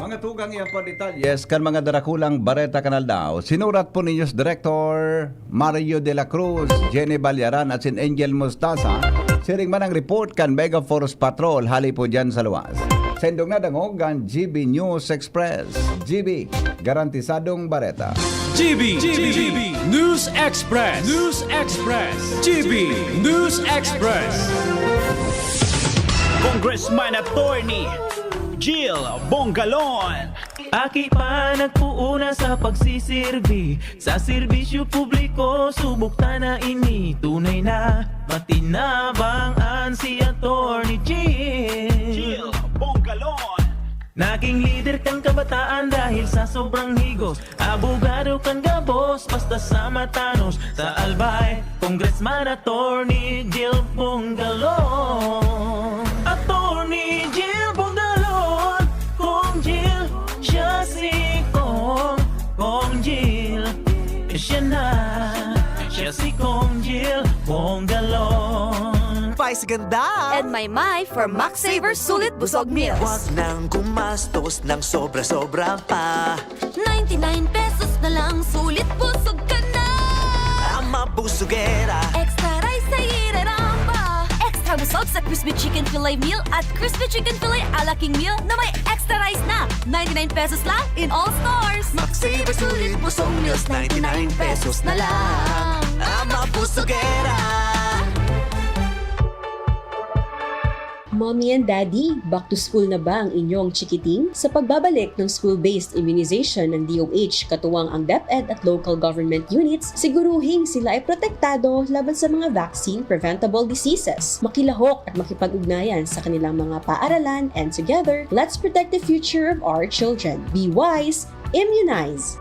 Mga tugang, iyan po detalye kan mga darakulang bareta kan aldaw. Sinurat po ninyo si Director Mario de la Cruz, Jenny Ballaran at sin Angel Mostaza. Siring man ang report kan Mega Force Patrol hali po dyan sa luwas. Sa indong nadangog, ang G B News Express. G B, garantisadong bareta. G B, G B, News Express. News Express. G B News Express. Congressman Attorney Jill Bongalon. Aki pa nagpuuna sa pagsisirbi, sa serbisyo publiko, subok ta na ini. Tunay na matinabang an si Attorney Jill. Jill Bongalon. Naging lider kan kabataan dahil sa sobrang higos. Abogado kan gabos, basta sa matanos. Sa Albay, Congressman Attorney Jill Bongalon. Attorney Jill Bongalon, Cong Jill, siya si Cong, Cong Jill, siya na, siya si Cong Jill Bongalon. Vice Ganda! And Maymay for Max Saver Sulit Busog Meals. Huwag nang gumastos ng sobra-sobra pa. Ninety-nine pesos na lang, sulit busog ka na. Ama Busugera. Extra rice sa iraramba. Extra busog sa crispy chicken fillet meal at crispy chicken fillet a la king meal na may extra rice na. Ninety-nine pesos lang in all stores. Max Saver Sulit Busog Meals, ninety-nine pesos na lang. Ama Busugera. Mommy and Daddy, back to school na ba ang inyong chikiting? Sa pagbabalik ng school-based immunization ng D O H, katuwang ang DepEd at local government units, siguruhing sila ay protektado laban sa mga vaccine-preventable diseases. Makilahok at makipag-ugnayan sa kanilang mga paaralan, and together, let's protect the future of our children. Be wise, immunize!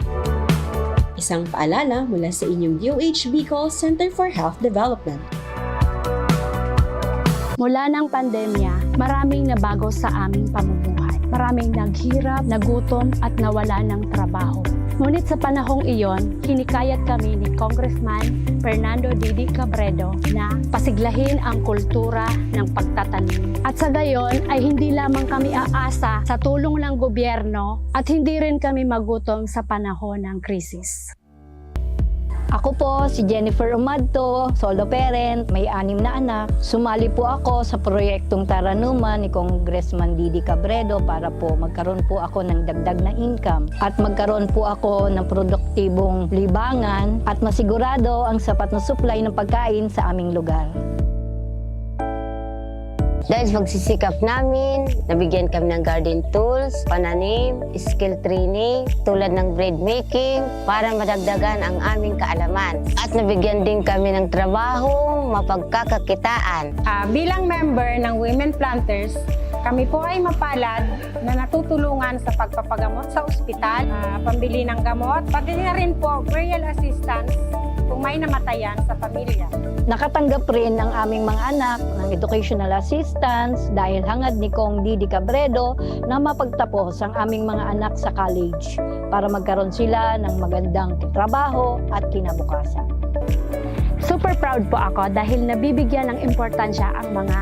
Isang paalala mula sa inyong D O H Bicol Center for Health Development. Mula ng pandemya, maraming nabago sa aming pamumuhay. Maraming naghirap, nagutom at nawala ng trabaho. Ngunit sa panahong iyon, hinikayat kami ni Congressman Fernando Didi Cabredo na pasiglahin ang kultura ng pagtatanim. At sa gayon ay hindi lamang kami aasa sa tulong ng gobyerno at hindi rin kami magutom sa panahon ng krisis. Ako po si Jennifer Umadto, solo parent, may anim na anak. Sumali po ako sa proyektong Taranuman ni Congressman Didi Cabredo para po magkaroon po ako ng dagdag na income at magkaroon po ako ng produktibong libangan at masigurado ang sapat na supply ng pagkain sa aming lugar. Dahil sa pagsisikap namin, nabigyan kami ng garden tools, pananim, skill training, tulad ng bread making, para madagdagan ang aming kaalaman. At nabigyan din kami ng trabahong mapagkakakitaan. Ah, bilang member ng Women Planters, kami po ay mapalad na natutulungan sa pagpapagamot sa ospital, ah, pambili ng gamot, pati na rin po burial assistance kung may namatayan sa pamilya. Nakatanggap rin ang aming mga anak ng educational assistance dahil hangad ni Cong Didi Cabredo na mapagtapos ang aming mga anak sa college para magkaroon sila ng magandang trabaho at kinabukasan. Super proud po ako dahil nabibigyan ng importansya ang mga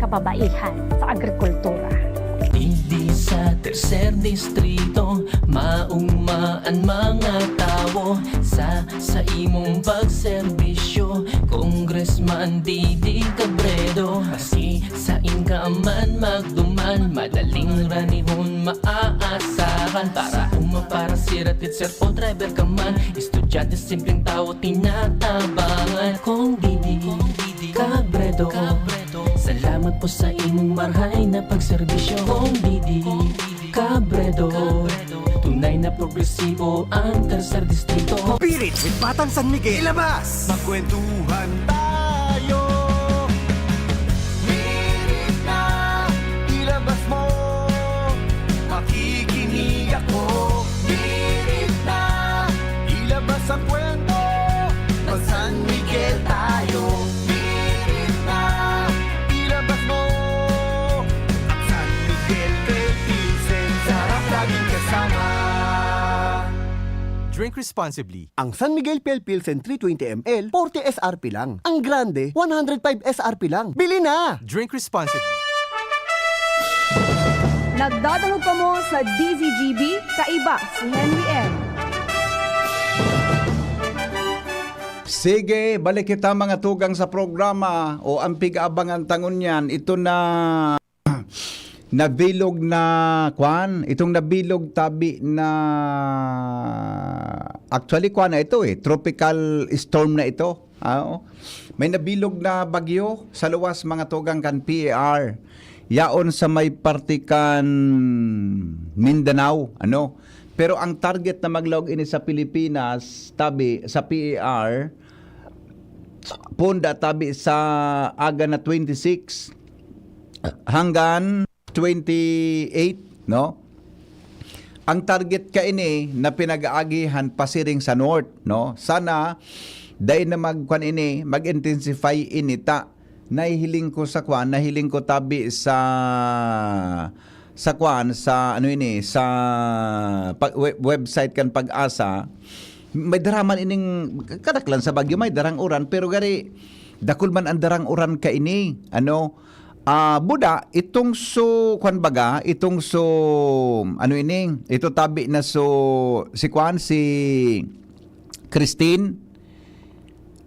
kababaihan sa agrikultura. Digdi sa tercer distrito, maugma an mga tawo sa, sa imong pagserbisyo. Congressman Didi Cabredo, maski sain ka man magduman, madaling ranihon maaasahan. Para uma, para sira, teacher o driver ka man, estudyante, simpleng tawo, tinatabangan. Cong Didi Cabredo, salamat po sa imong marhay na pagserbisyo. Cong Didi Cabredo, tunay na progresibo ang tercer distrito. Pirit with Batang San Miguel. Ilabas! Magkwentuhan tayo. Pirit na, ilabas mo. Makikinig ako. Pirit na, ilabas ang kwento. Mag San Miguel tayo. Pirit na, ilabas mo. At San Miguel Philippines, sarap laging kasama. Drink responsibly. Ang San Miguel Pale Pilsen three twenty M L, forty S R P lang. Ang grande, one hundred five S R P lang. Bili na! Drink responsibly. Nagdadangog kamo sa D Z G B, kaiba si Henry M. Sige, balik kita, mga tugang, sa programa o ang pig-aabangan ta ngunyan. Ito na nabilog na kwan, itong nabilog tabi na, actually, kwan na ito eh, tropical storm na ito. Ah, oo. May nabilog na bagyo sa luwas, mga tugang, kan P A R. Yaon sa may parte kan Mindanao, ano? Pero ang target na maglaog ini sa Pilipinas, tabi sa P A R, punda tabi sa aga na twenty-six hanggang twenty-eight, no? Ang target kaini na pinag-aagihan pasiring sa north, no? Sana dai na magkuan ini, mag-intensify ini ta. Nahihiling ko sa kuan, nahiling ko tabi sa sa kuan, sa ano ini, sa pa- we- website kan Pag-asa. May dara man ining kadaklan sa bagyo, may darang uran, pero gari dakul man ang darang uran kaini, ano? Ah, buda, itong so, kwan baga, itong so, ano ini, ito tabi na so, si kwan, si Christine,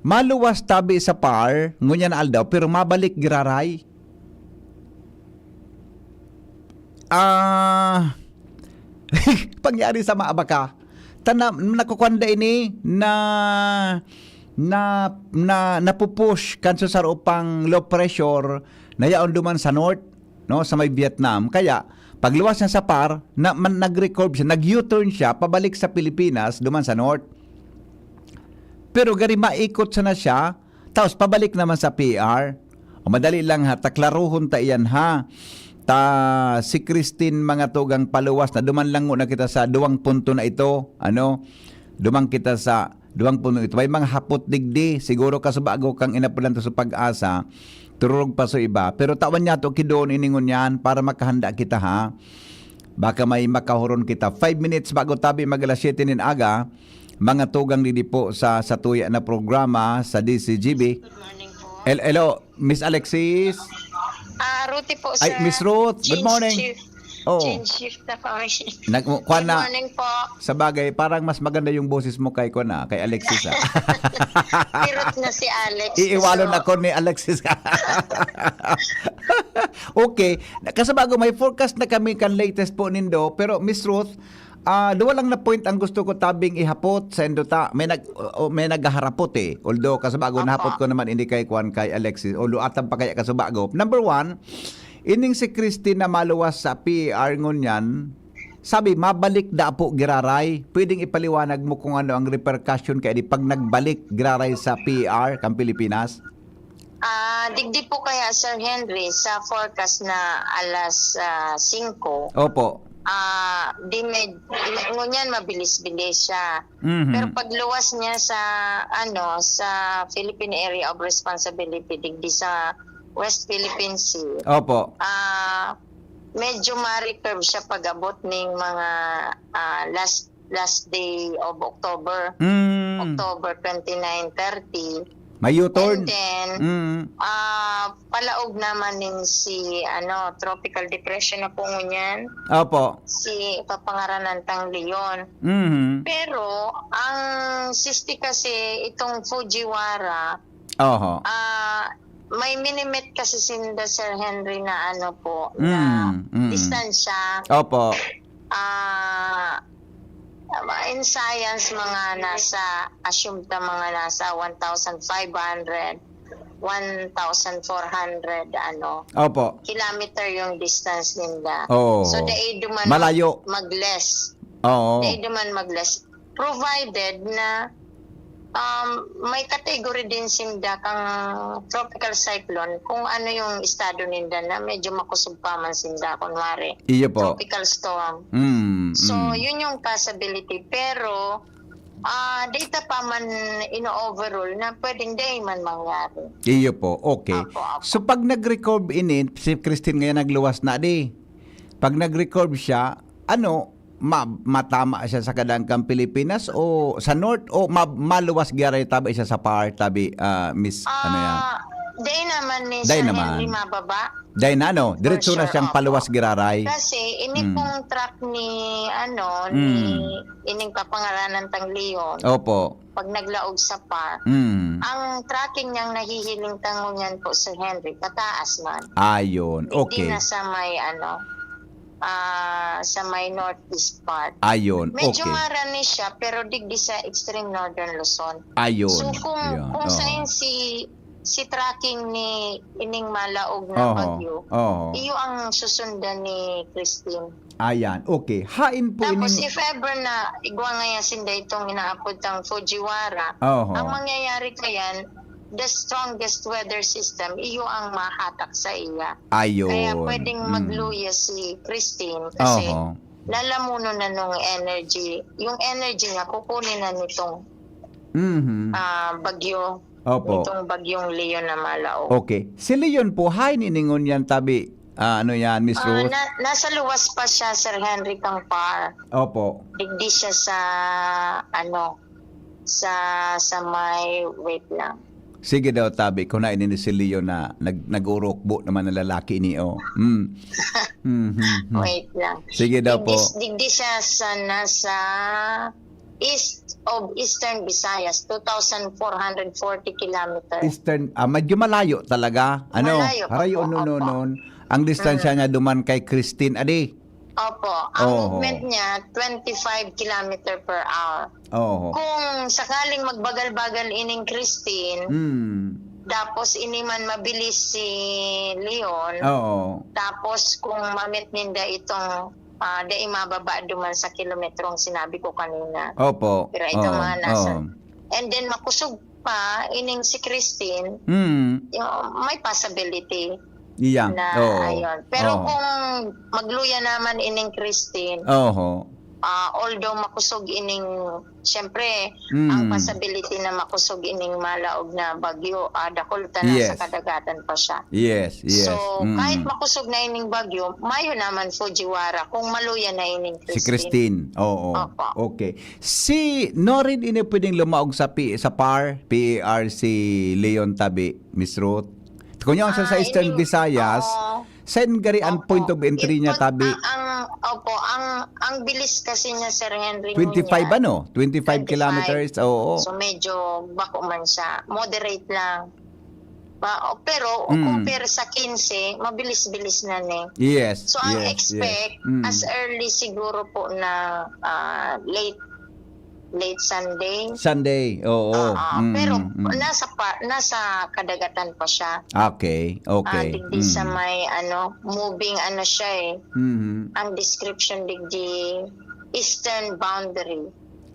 maluwas tabi sa par, ngunyan na aldaw, pero mabalik giraray. Ah, pangyari sa maabaka, tana, nakukwanda ini na na, na napupush kan susaro pang low pressure na yaon duman sa north, no, sa may Vietnam. Kaya, pagluwas niya sa par, na, man, nag-record siya, nag-U-turn siya pabalik sa Pilipinas, duman sa north. Pero gari maikot sana siya, tapos pabalik naman sa P R. O madali lang ha, taklaruhon ta iyan ha. Ta si Christine, mga tugang, paluwas na, duman lang muna kita sa duwang punto na ito, ano, duman kita sa duwang punto ito. May mga hapot digdi, siguro kasubago kang inapulan to sa Pag-asa, tururog pa sa iba. Pero tawan niya to kidon iningon yan para makahanda kita ha. Baka may makahuron kita. Five minutes bago tabi mag alas siyete nin aga, mga tugang didi po sa, sa tuya na programa sa D C G B. Good morning po. Hel-, hello, Miss Alexis? Ah, Ruthie po, Ay, sir. Miss Ruth, good Change morning. shift. Oo. Change shift na kami. Nag-, kuwan Good na. morning po. Sa bagay, parang mas maganda yung boses mo kay kuwan na, kay Alexis, ah. Pirot na si Alex. Iiwalon So, ako ni Alexis. Okay. Kasabago, may forecast na kami kan latest po nindo. Pero, Miss Ruth, ah, duwa lang na point ang gusto ko tabing ihapot sa indo ta. May nag-, o, may naghaharapot eh. Although, kasabago, Opo. nahapot ko naman, hindi kay kuwan, kay Alexis. Although, atang pa kaya kasabago. Number one, ining si Christine na maluwas sa P A R ngunyan, sabi, mabalik da po giraray. Pwedeng ipaliwanag mo kung ano ang repercussion kaya di pag nagbalik giraray sa P A R kang Pilipinas? Ah, digdi po kaya, Sir Henry, sa forecast na alas, ah, singko, Opo. ah, di med-, ngunyan mabilis-bilis siya. Mhm. Pero pagluwas niya sa, ano, sa Philippine Area of Responsibility, digdi sa West Philippine Sea, Opo. ah, medyo ma-recurve siya pag-abot ning mga, ah, last, last day of October. Mm. October twenty-nine, thirty. May U-turn. And then, Mm. ah, palaog naman nin si, ano, tropical depression na po ngunyan. Opo. Si papangaranan tang Leon. Mhm. Pero, ang sisti kasi, itong Fujiwara, Oho. ah, may minimit kasi sinda, Sir Henry, na ano po, na Mm, mm. distansya. Opo. Ah, in science, mga nasa, assume ta, mga nasa one thousand five hundred, one thousand four hundred, ano, Opo. kilometer yung distance ninda. Oo. So, dai duman Malayo. mag-less. Oo. Dai duman mag-less. Provided na, um, may category din sinda kang tropical cyclone, kung ano yung estado ninda na medyo makusog pa man sinda, kunwari, Iyo po. tropical storm. Mm, So, mm. yun yung possibility. Pero, ah, data pa man ino-overrule na pwedeng dai man mangyari. Iyo po. Okay. Apo, apo. So, pag nag-recurve ini, si Christine ngayon nagluwas na di. Pag nag-recurve siya, ano, ma-, matama siya sa kadangkang Pilipinas o sa North o ma-, maluwas gyaray tabi siya sa P A R tabi, ah, Miss, ano yan? Ah, dai naman ni Dai Sir naman. Henry mababa. Dai na, no? For Diretso na sure, siyang opo. paluwas giraray. Kasi ini Mm. pong track ni, ano, ni Mm. ining papangaranan tang Leon, Opo. pag naglaog sa P A R, Mm. ang tracking niyang nahihiling ta ngunyan po, Sir Henry, pataas man. Ayun. Digdi Okay. na sa may, ano, ah, sa may northeast part. Ayun. Medyo Okay. marani siya, pero digdi sa extreme northern Luzon. Ayun. So, kung, Ayan. kung Oo. saan si, si tracking ni ining malaog na Oho. bagyo, Oho. iyo ang susundan ni Christine. Ayan. Okay. Hain po Tapos, ining if ever na igwa ngaya sinda itong inaapod tang Fujiwara, Oho. ang mangyayari kayan, the strongest weather system, iyo ang mahatak sa iya. Ayun. Kaya pwedeng Mm. magluya si Christine kasi Oho. lalamunon na nung energy. Yung energy niya, kukunin na nitong, Mhm. ah, bagyo. Opo. Nitong bagyong Leon na malaog. Okay. Si Leon po, hain ini ngunyan tabi, ah, ano yan, Miss Ah, Ruth? na-, nasa luwas pa siya, Sir Henry, kang P A R. Opo. Digdi siya sa, ano, sa, sa may, wait lang. Sige daw, tabi ko na ini si Leon na nag-, nag-urukbo naman na lalaki ini, oh. Mm. Mhm, mhm. Wait lang. Sige daw po. Digdi, digdi siya sa nasa east of Eastern Visayas, two thousand four hundred forty kilometers. Eastern, ah, medyo malayo talaga. Ano? Malayo pa Harayo po, no, no, opo. non. Ang distansya Mm. niya duman kay Christine, adi? Opo. Ang Oho. movement niya, twenty-five kilometer per hour. Oho. Kung sakaling magbagal-bagal ining Christine, Mm. tapos ini man mabilis si Leon, Oo. tapos kung mamit ninda itong, ah, dai mababa duman sa kilometrong sinabi ko kanina. Opo. Pero ito Oo. mga nasa Oo. And then makusog pa ining si Christine, Mm. yung may possibility Iya. na Oo. ayun. Pero Oo. kung magluya naman ining Christine, Oho. Ah, although makusog ining, siyempre, ang Mm. possibility na makusog ining malaog na bagyo, ah, dakul ta na sa Yes. kadagatan pa siya. Yes, yes. So, Mm. kahit makusog na ining bagyo, mayo naman Fujiwara kung maluya na ining Si Christine. Christine, oo. Opo. Okay. Si Norin ini pwedeng lumaog sa P-, sa par, P A R si Leon Tabi, Miss Ruth. Kung yan sa, sa Ah, Eastern ini, Visayas, oo. Saan gari ang Opo. point of entry niya, Pag, tabi? ah, ang, opo, ang, ang bilis kasi niya, Sir Henry, Twenty-five niya, ano? Twenty-five twenty-five. kilometers, oo. So, medyo bako man siya. Moderate lang. Pa, o, pero, Mm. compare sa quince, mabilis-bilis na ni. Yes, So, ang yes, yes. expect, Mm. as early siguro po na, ah, late late Sunday. Sunday, oo. Oo, Mm, pero mm. nasa pa, nasa kadagatan pa siya. Okay, okay. Ah, digdi sa Mm. may, ano, moving, ano siya eh. Mhm. Ang description digdi, eastern boundary.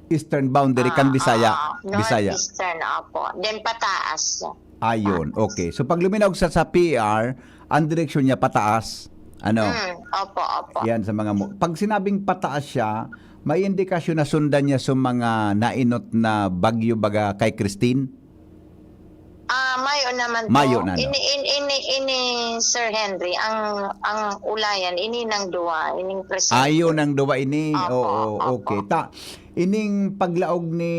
Eastern boundary kan Ah, Bisaya. ah, Bisaya. northeastern, opo. Then pataas. Ayun, Pataas. okay. So, pag luminaw sa, sa P R, ang direksyon niya pataas. Ano? Mm, opo, opo. Yan, sa mga mo-, pag sinabing pataas siya, may indikasyon na sundan niya sa mga nainot na bagyo baga kay Christine? Ah, mayo naman po. Mayo na, no? Ini, in-, ini, ini, Sir Henry, ang, ang ulayan, ini nang duwa, ining presente. Ayo nang duwa ini. Opo, Oo, opo. okay. Ta, ining paglaog ni,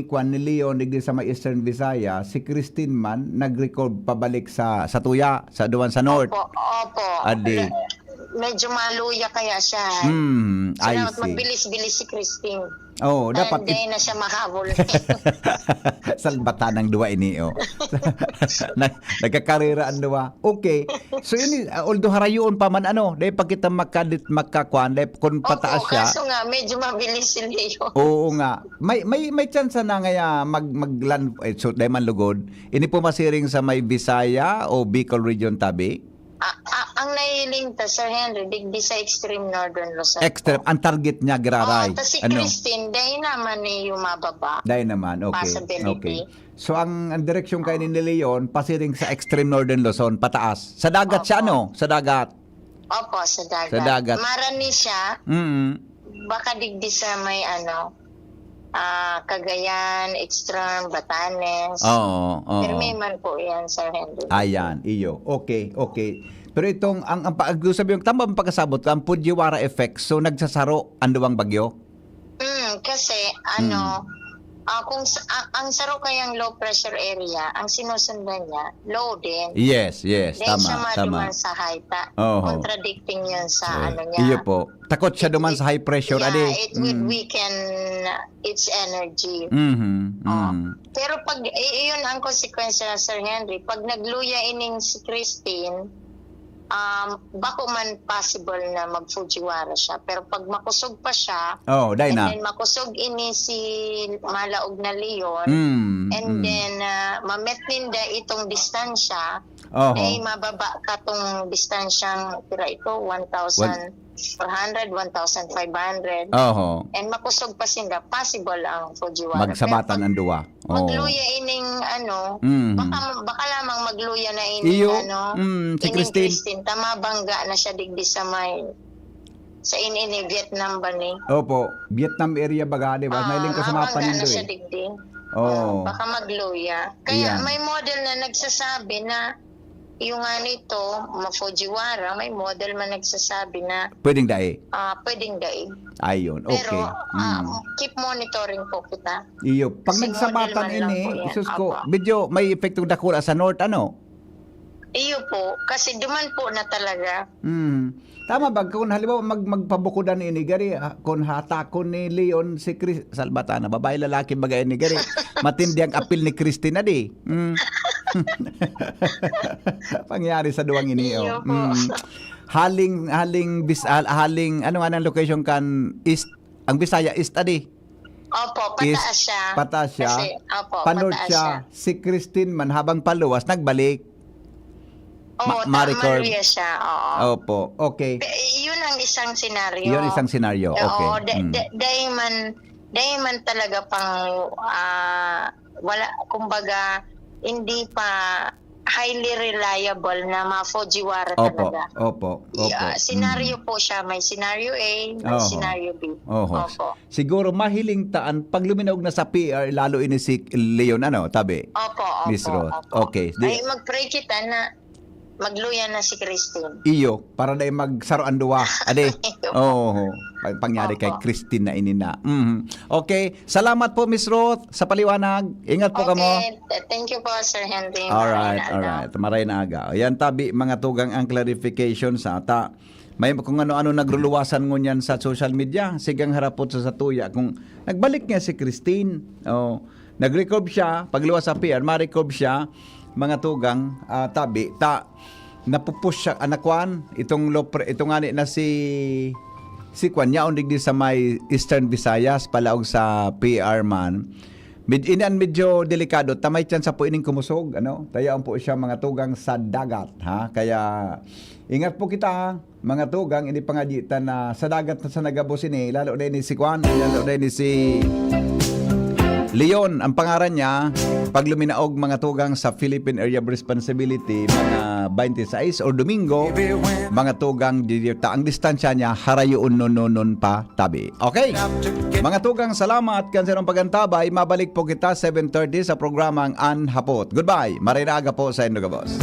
kwan, ni Leon, digdi sa may Eastern Visayas, si Christine man, nag-record pabalik sa, sa tuya, sa duman sa North. Opo, opo. Adi. Le-, medyo maluya kaya siya. Hmm, So, I dapat see. magbilis-bilis si Christine. Oo, Kaya dapat hindi it- na siya mahabol. Salbatan ng duwa ini, oh. Nag-, nagkakarera ang duwa. Okay. So, ini, ah, although harayoon pa man, ano, dahil pa kita makadit-, makakuan, dahil kung Opo, pataas siya. kaso nga, medyo mabilis si Leo. Oo nga. May, may, may tsansa na ngaya mag-, mag-land, eh, so, dahil man lugod, ini po masiring sa may Visaya o Bicol region tabi? Ah, ah, ang nahiling ta, Sir Henry, digdi sa extreme northern Luzon Extreme, po. ang target niya, Giraray. Oo, tas si Ano? Christine, dahil naman eh, yung mababa. Dahil naman, okay, Possibility. okay. So, ang, ang direksyon kayo ni Oo. Leon, pasiring sa extreme northern Luzon, pataas. Sa dagat siya, Opo. ano? Sa dagat. Opo, sa dagat. Sa dagat. Marani siya, Mm. baka digdi sa may ano, ah, Cagayan, Extreme, Batanes. Oo, oo. Pero may man po yan, Sir Henry. Ayan, iyo. Okay, okay. Pero itong, ang, ang pag-, sabi yung, tama bang pagkasabot ko, ang Fujiwara effect, so nagsasaro ang duwang bagyo? Mm, kasi, ano, Mm. ah, kung sa, a-, ang saro kayang low pressure area, ang sinusundan niya, low din. Yes, yes, Then tama, siya tama. maduman sa high ta-, Oho. contradicting yun sa Eh, ano niya. iyo po. Takot siya It, duman it, sa high pressure, yeah, adi. it would Mm. weaken its energy. Mhm, Oh. mhm. Pero pag, i-, iyon ang konsekwensya, Sir Henry. Pag nagluya ining si Christine, um, bako man possible na mag-Fujiwara siya. Pero pag makusog pa siya, Oh, dai and na. then makusog ini si malaog na Leon, Mm, and mm. then, ah, mamet ninda itong distansya, Oho. Dai mababa ka tong distansyang pira ito, One one thousand four hundred, one thousand five hundred. Oho. And makusog pa sinda, possible ang Fujiwara. Magsabatan Pero pag ang duwa. Oo. magluya ining ano, Mhm. baka, baka lamang magluya na ining Iyo, ano, mm, si ining Christine. Christine, ta mabangga na siya digdi sa may, sa ini, ini Vietnam ba ni? Opo, Vietnam area baga, di ba? Ah, Nailing ko sa mapa mabangga na nindo siya eh. digdi. Oo. Ah, baka magluya. Kaya Yan. may model na nagsasabi na yung nga nito, ma-Fujiwara, may model man nagsasabi na, Pwedeng dai. ah, pwedeng dai. Ayun, Pero, okay. ah, Mm. keep monitoring po kita. Iyo, pag Kasi nagsabatan model man lang ini, po yan. Sus ko, Opo. medyo may epektong dakula sa north, ano? Iyo po, kasi duman po na talaga. Mm. Tama ba, kung halimbawa mag-, magpabukodan ini, gari, ah, kung hatakon ni Leon si Chris-, salbatan na, babae, lalaki, baga ini, gari, matindi ang apil ni Christine, adi. Mm. Pangyari sa duwang ini, Iyo oh. po. Mm. Haling, haling bis-, hal-, haling, ano nga nang location kan East? Ang Bisaya, East, adi? Opo, Is pataas siya. pataas siya. Kasi, opo, Panord pataas siya. siya. Si Christine man, habang paluwas, nagbalik. Oo, Ma-, ta-, Maricor. maluya siya, oo. Opo, okay. Pe-, yun ang isang senaryo. Yun isang senaryo, Oo, okay. da-, Mm. da-, dahil man, dahil man talaga pang, ah, wala, kumbaga, hindi pa, highly reliable na mga Fujiwara Opo, talaga. opo, opo. Yeah, scenario po siya. May scenario A, may Oho. Scenario B. Oho. Opo. Siguro mahiling ta an pagluminaog na sa P R, lalo ini si Leon, ano, tabi? Opo, opo. Miss Ruth. Opo. Okay. Di, Ay, mag-pray kita na magluya na si Christine. iyo, para dai magsaro an duwa. Ade. Oo. Pag pangyari kay Opo. Christine na ini na. Mhm. Okay. Salamat po, Miss Ruth, sa paliwanag. Ingat po kamo. Okay. Thank you po, Sir Henry. All right, Maraming all right. Maray na aga. Yan tabi, mga tugang, ang clarification sa ata. May kung ano-ano nagruluwasan ngunyan sa social media. Sigang harapot sa satuya kung nagbalik nga si Christine. Oh, nag-record siya, pagluwas sa P R, ma-record siya, mga tugang, ah, tabi, ta, napupus siya, anak kwan, itong lopre, itong ani na si, si kwan, yaon digdi sa may Eastern Visayas, palaog sa P R man. Med, ini an medyo delikado, ta may tsansa po ining kumusog, ano? Tayaon po siya, mga tugang, sa dagat, ha? Kaya, ingat po kita, ha? Mga tugang, ini pangadyi ta na sa dagat na sa nagabos ini, lalo na ini si kwan, lalo na ini si Leon, ang pangaran niya, pagluminaog, mga tugang, sa Philippine Area of Responsibility, mga twenty-six or Domingo, mga tugang, di, di, ta, ang distansya niya, harayoon nononon pa tabi. Okay? Mga tugang, salamat kan sarong pagantabay. Mabalik po kita seven thirty sa programang An Hapot. Goodbye. Maray na aga po sa indo gabos.